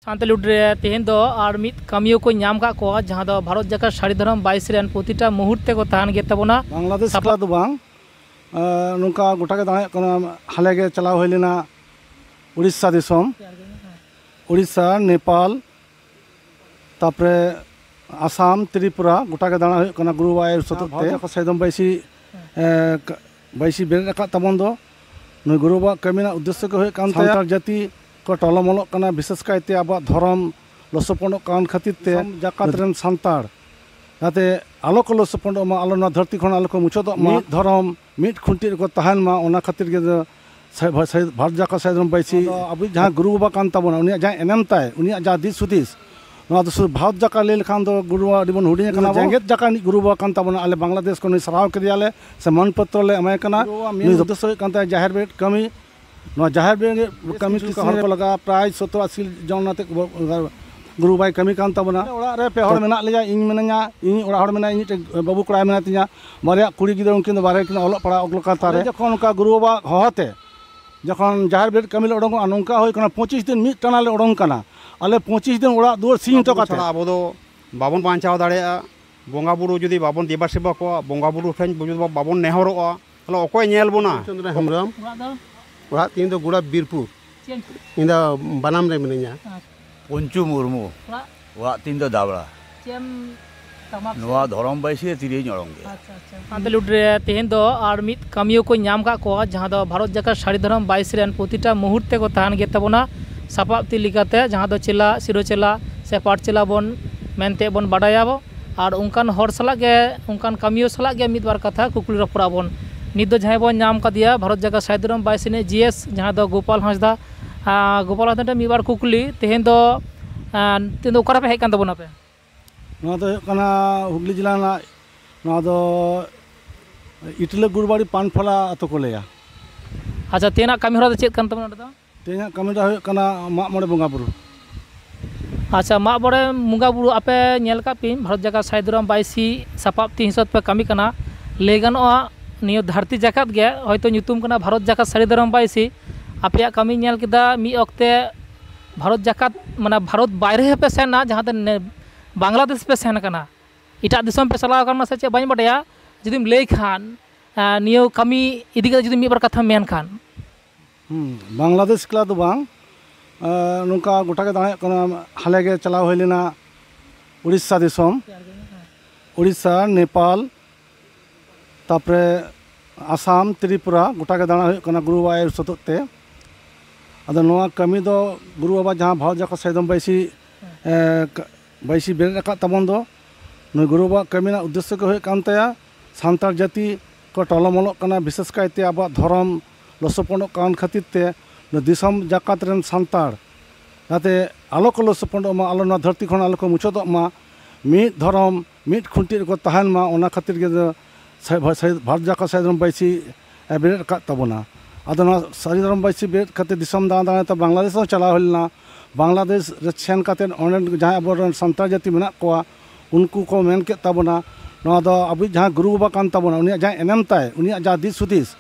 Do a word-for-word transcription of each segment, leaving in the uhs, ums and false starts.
ᱥᱟᱱᱛᱟᱞᱩᱰ ᱨᱮ ᱛᱮᱦᱮᱧ ᱫᱚ ᱟᱨ ᱢᱤᱫ ᱠᱟᱹᱢᱤᱭᱟᱹ ᱠᱚ ᱧᱟᱢ ᱠᱟᱜ ᱠᱚᱣᱟ, ᱡᱟᱦᱟᱸ ᱫᱚ ᱵᱷᱟᱨᱚᱛ ᱡᱟᱠᱟᱛ ᱥᱟᱹᱨᱤ ᱫᱷᱚᱨᱚᱢ ᱵᱟᱭᱤᱥ ᱨᱮᱱ ᱯᱨᱚᱛᱤᱴᱟ ᱢᱩᱦᱩᱨᱛᱮ ᱠᱚ ᱛᱟᱦᱮᱱ ᱜᱮ ᱛᱟᱵᱚᱱᱟ᱾ ᱵᱟᱝᱞᱟᱫᱮᱥ ᱥᱟᱯᱟ- ᱮᱠᱞᱟ ᱫᱚ ᱵᱟᱝ, ᱮᱸ, ᱱᱚᱝᱠᱟ ᱜᱚᱴᱟ ᱜᱮ ᱫᱟᱬᱟ ᱦᱩᱭᱩᱜ ᱠᱟᱱᱟ᱾ ᱦᱟᱞᱮ ᱜᱮ ᱪᱟᱞᱟᱣ ᱦᱩᱭ ᱞᱮᱱᱟ ᱩᱲᱤᱥᱥᱟ ᱫᱤᱥᱚᱢ, ᱩᱲᱤᱥᱥᱟ, ᱱᱮᱯᱟᱞ, ᱛᱟᱯᱚᱨᱮ ᱟᱥᱟᱢ, ᱛᱨᱤᱯᱩᱨᱟ, ᱜᱚᱴᱟ ᱜᱮ ᱫᱟᱬᱟ ᱦᱩᱭᱩᱜ ᱠᱟᱱᱟ ᱜᱩᱨᱩ ᱵᱟᱵᱟ ᱟᱭᱩᱨ ᱥᱚᱛᱚᱛ ᱛᱮ᱾ ᱵᱷᱟᱨᱚᱛ ᱡᱟᱠᱟᱛ ᱥᱟᱹᱨᱤ ᱫᱷᱚᱨᱚᱢ ᱵᱟᱭᱤᱥᱤ, ᱮᱸ, ᱵᱟᱭᱤᱥᱤ ᱵᱮᱨᱮᱫ ᱟᱠᱟᱫ ᱛᱟᱵᱚᱱ ᱫᱚ᱾ ᱱᱩᱭ ᱜᱩᱨᱩ ᱵᱟᱵᱟᱣᱟᱜ ᱠᱟᱹᱢᱤ ᱨᱮᱱᱟᱜ ᱩᱫᱽᱫᱮᱥᱥᱚ ᱜᱮ ᱦᱩᱭᱩᱜ ᱠᱟᱱ ᱛᱟᱭᱟ ᱥᱟᱱᱛᱟᱲ ᱡᱟᱹᱛᱤ ᱠᱚ ᱴᱚᱞᱚᱢᱚᱞᱚᱜ ᱠᱟᱱᱟ, ᱵᱤᱥᱮᱥ ᱠᱟᱭᱛᱮ ᱟᱵᱚᱣᱟᱜ ᱫᱷᱚᱨᱚᱢ ᱞᱚᱥᱚᱯᱚᱱᱚᱜ ᱠᱟᱱ ᱠᱷᱟᱹᱛᱤᱨ ᱛᱮ ᱫᱤᱥᱚᱢ ᱡᱟᱠᱟᱛ ᱨᱮᱱ ᱥᱟᱱᱛᱟᱲ ᱡᱟᱛᱮ ᱟᱞᱚ ᱠᱚ ᱞᱚᱥᱚᱯᱚᱱᱚᱜ ᱢᱟ, ᱟᱞᱚ ᱱᱚᱣᱟ ᱫᱷᱟᱹᱨᱛᱤ ᱠᱷᱚᱱ ᱟᱞᱚ ᱠᱚ ᱢᱩᱪᱟᱹᱫᱚᱜ ᱢᱟ, ᱢᱤᱫ ᱫᱷᱚᱨᱚᱢ ᱢᱤᱫ ᱠᱷᱩᱱᱴᱤ ᱨᱮᱠᱚ ᱛᱟᱦᱮᱱ ᱢᱟ, ᱚᱱᱟ ᱠᱷᱟᱹᱛᱤᱨ ᱜᱮ ᱥᱟᱹ-, ᱥᱟᱹ-, ᱵᱷᱟᱨᱚᱛ ᱡᱟᱠᱟᱛ ᱥᱟᱹᱨᱤ ᱫᱷᱚᱨᱚᱢ ᱵᱟᱭᱤᱥᱤ᱾ ᱱᱚᱣᱟ ᱫᱚ ᱟᱵᱚᱭᱤᱡ ᱡᱟᱦᱟᱸ ᱜᱩᱨᱩ ᱵᱟᱵᱟ ᱠᱟᱱ ᱛᱟᱵᱚᱱᱟ, ᱩᱱᱤᱭᱟᱜ ᱡᱟᱦᱟᱸ ᱮᱱᱮᱢ ᱛᱟᱭ, ᱩᱱᱤᱭᱟᱜ ᱡᱟᱦᱟᱸ ᱫᱤᱥ ᱦᱩᱫᱤᱥ, ᱱᱚᱣᱟ ᱫᱚ ᱥᱩᱫᱷᱩ ᱵᱷᱟᱨᱚᱛ ᱡᱟᱠᱟᱛ ᱞᱟᱹᱭ ᱞᱮᱠᱷᱟᱱ ᱫᱚ ᱜᱩᱨᱩ ᱵᱟᱵᱟ ᱟᱹᱰᱤ ᱵᱚᱱ ᱦᱩᱰᱤᱧ ᱟᱠᱟᱱᱟ ᱵᱚᱱ᱾ ᱡᱮᱜᱮᱛ ᱡᱟᱠᱟᱛ ᱨᱤᱱᱤᱡ ᱜᱩᱨᱩ ᱵᱟᱵᱟ ᱠᱟᱱ ᱛᱟᱵᱚᱱᱟ᱾ ᱟᱞᱮ ᱵᱟᱝᱞᱟᱫᱮᱥ ᱠᱷᱚᱱ ᱱᱩᱭ ᱥᱟᱨᱦᱟᱣ ᱠᱮᱫᱮᱭᱟᱞᱮ ᱥᱮ ᱢᱟᱱ ᱯᱚᱛᱨᱚ ᱞᱮ ᱮᱢᱟᱭ ᱠᱟᱱᱟ᱾ ᱜᱩᱨᱩ ᱵᱟᱵᱟ ᱢᱮᱱ ᱱᱩᱭ ᱫᱚ ᱩᱫᱽᱫᱮᱥᱥᱚ ᱦᱩᱭᱩᱜ ᱠᱟᱱ ᱛᱟᱭᱟ ᱡᱟᱦᱮᱨ ᱵᱮᱨᱮᱫ ᱠᱟᱹᱢᱤ᱾ ᱱᱚᱣᱟ ᱡᱟᱦᱮᱨ ᱵᱮᱨᱮᱫ ᱠᱟᱹᱢᱤ ᱠᱤᱪᱷᱩ ᱠᱤᱪᱷᱩ ᱦᱚᱲ ᱠᱚ ᱞᱟᱜᱟᱜᱼᱟ, ᱯᱨᱟᱭ ᱥᱚᱛᱛᱚᱨ ᱟᱥᱤ ᱡᱚᱱ ᱟᱛᱮ ᱜᱩᱨᱩ ᱵᱟᱵᱟᱭ ᱠᱟᱹᱢᱤ ᱠᱟᱱ ᱛᱟᱵᱚᱱᱟ᱾ ᱚᱲᱟᱜ ᱨᱮ ᱯᱮ ᱦᱚᱲ ᱢᱮᱱᱟᱜ ᱞᱮᱭᱟ, ᱤᱧ ᱢᱮᱱᱟᱹᱧᱟ, ᱤᱧ ᱚᱲᱟᱜ ᱦᱚᱲ ᱢᱮᱱᱟᱭᱟ, ᱤᱧ ᱢᱤᱫᱴᱮᱱ ᱵᱟᱹᱵᱩ ᱠᱚᱲᱟᱭ ᱢᱮᱱᱟᱭ ᱛᱤᱧᱟ, ᱵᱟᱨᱭᱟ ᱠᱩᱲᱤ ᱜᱤᱫᱽᱨᱟᱹ, ᱩᱱᱠᱤᱱ ᱫᱚ ᱵᱟᱨᱭᱟ ᱠᱤᱱ ᱚᱞᱚᱜ ᱯᱟᱲᱦᱟᱜ ᱚᱠᱞᱚᱠᱟᱛᱟ ᱨᱮ᱾ ᱡᱚᱠᱷᱚᱱ ᱚᱱᱠᱟ ᱜᱩᱨᱩ ᱵᱟᱵᱟ ᱦᱚᱦᱚᱛᱮ ᱡᱚᱠᱷᱚᱱ ᱡᱟᱦᱮᱨ ᱵᱮᱨᱮᱫ ᱠᱟᱹᱢᱤ ᱞᱮ ᱚᱰᱚᱝᱚᱜᱼᱟ, ᱱᱚᱝᱠᱟ ᱦᱩᱭ ᱠᱟᱱᱟ, ᱯᱚᱸᱪᱤᱥ ᱫᱤᱱ ᱢᱤᱫ ᱴᱟᱱᱟ ᱞᱮ ᱚᱰᱚᱝ ᱠᱟᱱᱟ᱾ ᱟᱞᱮ ᱯᱚᱸᱪᱤᱥ ᱫᱤᱱ ᱚᱲᱟᱜ ᱫᱩᱣᱟᱹᱨ ᱥᱤᱧ ᱦᱚᱴᱚ ᱠᱟᱛᱮ᱾ ᱟᱵᱚ ᱫᱚ ᱵᱟᱵᱚᱱ ᱵᱟᱧᱪᱟᱣ ᱫᱟᱲᱮᱭᱟᱜᱼᱟ᱾ ᱵᱚᱸᱜᱟ ᱵᱩᱨᱩ ᱡᱩᱫᱤ ᱵᱟᱵᱚᱱ ᱫᱮᱵᱟ ᱥᱮᱵᱟ ᱠᱚᱣᱟ, ᱵᱵᱚᱸᱜᱟ ᱵᱩᱨᱩ ᱴᱷᱮᱱ ᱡᱩᱫᱤ ᱵᱟᱵᱚᱱ ᱱᱮᱦᱚᱨᱚᱜᱼᱟ, ᱛᱟᱦᱚᱞᱮ ᱚᱠᱚᱭ ᱧᱮᱞ ᱵᱚᱱᱟ? ᱪᱚᱱᱫᱨᱚ ᱦᱮᱢᱵᱨᱚᱢ᱾ ᱚᱲᱟᱜ ᱫᱚ? ᱚᱲᱟᱜ ᱛᱤᱧ ᱫᱚ ᱜᱩᱲᱟ ᱵᱤᱨᱯᱩᱨ᱾ ᱪᱮᱫ ᱮᱢ ᱪᱤᱠᱟᱹᱭᱟ? ᱤᱧ ᱫᱚ ᱵᱟᱱᱟᱢ ᱨᱮ ᱢᱤᱱᱟᱹᱧᱟ᱾ ᱟᱪᱪᱷᱟ᱾ ᱯᱚᱧᱪᱩ ᱢᱩᱨᱢᱩ᱾ ᱚᱲᱟᱜ? ᱚᱲᱟᱜ ᱛᱤᱧ ᱫᱚ ᱫᱟᱵᱲᱟ᱾ ᱪᱮᱫ ᱮᱢ ᱠᱟᱢᱟ ᱯᱮ? ᱱᱚᱣᱟ ᱫᱷᱚᱨᱚᱢ ᱵᱟᱹᱭᱥᱤ ᱨᱮ ᱛᱤᱨᱭᱳᱧ ᱚᱨᱚᱝ ᱜᱮᱭᱟ᱾ ᱟᱪᱪᱷᱟ, ᱟᱪᱪᱷᱟ᱾ ᱥᱟᱱᱛᱟᱞᱩᱰ ᱨᱮ ᱛᱮᱦᱮᱧ ᱫᱚ ᱟᱨ ᱢᱤᱫ ᱠᱟᱹᱢᱤᱭᱟᱹ ᱠᱚ ᱧᱟᱢ ᱠᱟᱜ ᱠᱚᱣᱟ, ᱡᱟᱦᱟᱸ ᱫᱚ ᱵᱷᱟᱨᱚᱛ ᱡᱟᱠᱟᱛ ᱥᱟᱹᱨᱤ ᱫᱷᱚᱨᱚᱢ ᱵᱟᱭᱤᱥ ᱨᱮᱱ ᱯᱨᱚᱛᱤᱴᱟ ᱢᱩᱦᱩᱨᱛᱮ ᱠᱚ ᱛᱟᱦᱮᱱ ᱜᱮ ᱛᱟᱵᱚᱱᱟ ᱥᱟᱯᱟᱵ ᱛᱤ ᱞᱮᱠᱟᱛᱮ, ᱡᱟᱦᱟᱸ ᱫᱚ ᱪᱮᱞᱟ, ᱥᱤᱨᱚ ᱪᱮᱞᱟ ᱥᱮ ᱯᱟᱴ ᱪᱮᱞᱟ ᱵᱚᱱ ᱢᱮᱱᱛᱮ ᱵᱚᱱ ᱵᱟᱰᱟᱭᱟᱵᱚ᱾ ᱟᱨ ᱚᱱᱠᱟᱱ ᱦᱚᱲ ᱥᱟᱞᱟᱜ ᱜᱮ, ᱚᱱᱠᱟᱱ ᱠᱟᱹᱢᱤᱭᱟᱹ ᱥᱟᱞᱟᱜ ᱜᱮ ᱢᱤᱫ ᱵᱟᱨ ᱠᱟᱛᱷᱟ ᱠᱩᱠᱞᱤ ᱨᱚᱯᱚᱲ ᱟᱵᱚᱱ᱾ ᱱᱤᱛ ᱫᱚ ᱡᱟᱦᱟᱸᱭ ᱵᱚᱱ ᱧᱟᱢ ᱠᱟᱫᱮᱭᱟ ᱵᱷᱟᱨᱚᱛ ᱡᱟᱠᱟᱛ ᱥᱟᱹᱨᱤ ᱫᱷᱚᱨᱚᱢ ᱵᱟᱭᱤᱥ ᱨᱤᱱᱤᱡ ᱡᱤ ᱮᱥ, ᱡᱟᱦᱟᱸ ᱫᱚ ᱜᱳᱯᱟᱞ ᱦᱟᱸᱥᱫᱟ᱾ ᱟᱨ ᱜᱳᱯᱟᱞ ᱦᱟᱸᱥᱫᱟ ᱴᱷᱮᱱ ᱢᱤᱫ ᱵᱟᱨ ᱠᱩᱠᱞᱤ, ᱛᱮᱦᱮᱧ ᱫᱚ, ᱟᱨ ᱛᱮᱦᱮᱧ ᱫᱚ ᱚᱠᱟ ᱨᱮᱯᱮ ᱦᱮᱡ ᱟᱠᱟᱱ ᱛᱟᱵᱚᱱᱟ ᱯᱮ? ᱱᱚᱣᱟ ᱫᱚ ᱦᱩᱭᱩᱜ ᱠᱟᱱᱟ ᱦᱩᱜᱽᱞᱤ ᱡᱮᱞᱟ ᱨᱮᱱᱟᱜ, ᱱᱚᱣᱟ ᱫᱚ ᱤᱴᱞᱟᱹ ᱜᱩᱲᱵᱟᱲᱤ ᱯᱟᱱᱯᱷᱟᱞᱟ ᱟᱛᱳ ᱠᱚ ᱞᱟᱹᱭᱟ᱾ ᱟᱪᱪᱷᱟ, ᱛᱮᱦᱮᱧᱟᱜ ᱠᱟᱹᱢᱤ ᱦᱚᱨᱟ ᱫᱚ ᱪᱮᱫ ᱠᱟᱱ ᱛᱟᱵᱚᱱᱟ ᱱᱚᱰᱮ ᱫᱚ? ᱛᱮᱦᱮᱧᱟᱜ ᱠᱟᱹᱢᱤ ᱫᱚ ᱦᱩᱭᱩᱜ ᱠᱟᱱᱟ ᱢᱟᱜ ᱢᱚᱬᱮ ᱵᱚᱸᱜᱟ ᱵᱩᱨᱩ᱾ ᱟᱪᱪᱷᱟ, ᱢᱟᱜ ᱢᱚᱬᱮ ᱵᱚᱸᱜᱟ ᱵᱩᱨᱩ ᱟᱯᱮ ᱧᱮᱞ ᱠᱟᱜ ᱯᱮ, ᱵᱷᱟᱨᱚᱛ ᱡᱟᱠᱟᱛ ᱥᱟᱹᱨᱤ ᱫᱷᱚᱨᱚᱢ ᱵᱟᱭᱤᱥᱤ ᱥᱟᱯᱟᱵ ᱛᱤ ᱦᱤᱥᱟᱹᱵ ᱯᱮ ᱠᱟᱹᱢᱤ ᱠᱟᱱᱟ᱾ ᱞᱟᱹᱭ ᱜᱟᱱᱚᱜᱼᱟ, ᱱᱤᱭᱟᱹ ᱫᱷᱟᱹᱨᱛᱤ ᱡᱟᱠᱟᱛ ᱜᱮ ᱦᱚᱭᱛᱳ ᱧᱩᱛᱩᱢ ᱠᱟᱱᱟ ᱵᱷᱟᱨᱚᱛ ᱡᱟᱠᱟᱛ ᱥᱟᱹᱨᱤ ᱫᱷᱚᱨᱚᱢ ᱵᱟᱭᱤᱥᱤ᱾ ᱟᱯᱮᱭᱟᱜ ᱠᱟᱹᱢᱤ ᱧᱮᱞ ᱠᱮᱫᱟ, ᱢᱤᱫ ᱚᱠᱛᱮ ᱵᱷᱟᱨᱚᱛ ᱡᱟᱠᱟᱛ, ᱢᱟᱱᱮ ᱵᱷᱟᱨᱚᱛ ᱵᱟᱭᱨᱮ ᱦᱚᱸᱯᱮ ᱥᱮᱱ ᱮᱱᱟ, ᱡᱟᱦᱟᱸ ᱫᱚ ᱱᱮ-, ᱵᱟᱝᱞᱟᱫᱮᱥ ᱯᱮ ᱥᱮᱱ ᱟᱠᱟᱱᱟ, ᱮᱴᱟᱜ ᱫᱤᱥᱚᱢ ᱯᱮ ᱪᱟᱞᱟᱣ ᱟᱠᱟᱱᱟ ᱥᱮ ᱪᱮᱫ ᱵᱟᱹᱧ ᱵᱟᱰᱟᱭᱟ, ᱡᱩᱫᱤᱢ ᱞᱟᱹᱭ ᱠᱷᱟᱱ, ᱟᱨ ᱱᱤᱭᱟᱹ ᱠᱟᱹᱢᱤ ᱤᱫᱤ ᱠᱟᱛᱮ ᱡᱩᱫᱤ ᱢᱤᱫ ᱵᱟᱨ ᱠᱟᱛᱷᱟᱢ ᱢᱮᱱ ᱠᱷᱟᱱ᱾ ᱦᱩᱸ, ᱵᱟᱝᱞᱟᱫᱮᱥ ᱮᱠᱞᱟ ᱫᱚ ᱵᱟᱝ, ᱟᱨ ᱱᱚᱝᱠᱟ ᱜᱚᱴᱟ ᱜᱮ ᱫᱟᱬᱟ ᱦᱩᱭᱩᱜ ᱠᱟᱱᱟ᱾ ᱦᱟᱞᱮ ᱜᱮ ᱪᱟᱞᱟᱣ ᱦᱩᱭ ᱞᱮᱱᱟ ᱩᱲᱤᱥᱥᱟ ᱫᱤᱥᱚᱢ᱾ ᱩᱲᱤᱥᱥᱟ, ᱱᱮᱯᱟᱞ, ᱛᱟᱯᱚᱨᱮ ᱟᱥᱟᱢ, ᱛᱨᱤᱯᱩᱨᱟ, ᱜᱚᱴᱟ ᱜᱮ ᱫᱟᱬᱟ ᱦᱩᱭᱩᱜ ᱠᱟᱱᱟ ᱜᱩᱨᱩ ᱵᱟᱵᱟ ᱟᱹᱭᱩᱨ ᱥᱚᱛᱚᱜ ᱛᱮ᱾ ᱟᱫᱚ ᱱᱚᱣᱟ ᱠᱟᱹᱢᱤ ᱫᱚ ᱜᱩᱨᱩ ᱵᱟᱵᱟ ᱡᱟᱦᱟᱸ ᱵᱷᱟᱨᱚᱛ ᱡᱟᱠᱟᱛ ᱥᱟᱭᱫᱷᱚᱨᱚᱢ ᱵᱟᱭᱥᱤ, ᱮ, ᱠ-, ᱵᱟᱭᱥᱤ ᱵᱮᱨᱮᱫ ᱟᱠᱟᱫ ᱛᱟᱵᱚᱱ ᱫᱚ, ᱱᱩᱭ ᱜᱩᱨᱩ ᱵᱟᱵᱟᱣᱟᱜ ᱠᱟᱹᱢᱤ ᱨᱮᱱᱟᱜ ᱩᱫᱽᱫᱮᱥᱥᱚ ᱜᱮ ᱦᱩᱭᱩᱜ ᱠᱟᱱ ᱛᱟᱭᱟ ᱥᱟᱱᱛᱟᱲ ᱡᱟᱹᱛᱤ ᱠᱚ ᱴᱚᱞᱚᱢᱚᱞᱚᱜ ᱠᱟᱱᱟ, ᱵᱤᱥᱮᱥ ᱠᱟᱭᱛᱮ ᱟᱵᱚᱣᱟᱜ ᱫᱷᱚᱨᱚᱢ ᱞᱚᱥᱚᱯᱚᱱᱚᱜ ᱠᱟᱱ ᱠᱷᱟᱹᱛᱤᱨ ᱛᱮ ᱱᱚᱣᱟ ᱫᱤᱥᱚᱢ ᱡᱟᱠᱟᱛ ᱨᱮᱱ ᱥᱟᱱᱛᱟᱲ ᱡᱟᱛᱮ ᱟᱞᱚ ᱠᱚ ᱞᱚᱥᱚᱯᱚᱱᱚᱜ ᱢᱟ, ᱟᱞᱚ ᱱᱚᱣᱟ ᱫᱷᱟᱹᱨᱛᱤ ᱠᱷᱚᱱ ᱟᱞᱚ ᱠᱚ ᱢᱩᱪᱟᱹᱫᱚᱜ ᱢᱟ, ᱢᱤᱫ ᱫᱷᱚᱨᱚᱢ ᱢᱤᱫ ᱠᱷᱩᱱᱴᱤ ᱨᱮᱠᱚ ᱛᱟᱦᱮᱱ ᱢᱟ, ᱚᱱᱟ ᱠᱷᱟᱹᱛᱤᱨ ᱜᱮ ᱫᱚ ᱥᱟᱭ-, ᱥᱟᱭ-, ᱵᱷᱟᱨᱚᱛ ᱡᱟᱠᱟᱛ ᱥᱟᱭᱫᱷᱚᱨᱚᱢ ᱵᱟᱭᱥᱤ ᱮ ᱵᱮᱨᱮᱫ ᱟᱠᱟᱫ ᱛᱟᱵᱚᱱᱟ᱾ ᱟᱫᱚ ᱱᱚᱣᱟ ᱥᱟᱭᱫᱷᱚᱨᱚᱢ ᱵᱟᱭᱥᱤ ᱵᱮᱨᱮᱫ ᱠᱟᱛᱮ ᱫᱤᱥᱚᱢ ᱫᱟᱬᱟ ᱫᱟᱬᱟ ᱛᱮ ᱵᱟᱝᱞᱟᱫᱮᱥ ᱦᱚᱸ ᱪᱟᱞᱟᱣ ᱦᱩᱭ ᱞᱮᱱᱟ᱾ ᱵᱟᱝᱞᱟᱫᱮᱥ ᱨᱮ ᱥᱮᱱ ᱠᱟᱛᱮ ᱚᱸᱰᱮ ᱡᱟᱦᱟᱸᱭ ᱟᱵᱚᱨᱮᱱ ᱥᱟᱱᱛᱟᱲ ᱡᱟᱹᱛᱤ ᱢᱮᱱᱟᱜ ᱠᱚᱣᱟ, ᱩᱱᱠᱩ ᱠᱚ ᱢᱮᱱ ᱠᱮᱫ ᱛᱟᱵᱚᱱᱟ, ᱱᱚᱣᱟ ᱫᱚ ᱟᱵᱚᱭᱤᱡ ᱡᱟᱦᱟᱸ ᱜᱩᱨᱩ ᱵᱟᱵᱟ ᱠᱟᱱ ᱛᱟᱵᱚᱱᱟ, ᱩᱱᱤᱭᱟᱜ ᱡᱟᱦᱟᱸ ᱮᱱᱮᱢ ᱛᱟᱭ, ᱩᱱᱤᱭᱟᱜ ᱡᱟᱦᱟᱸ ᱫᱤᱥ ᱦᱩᱫᱤᱥ,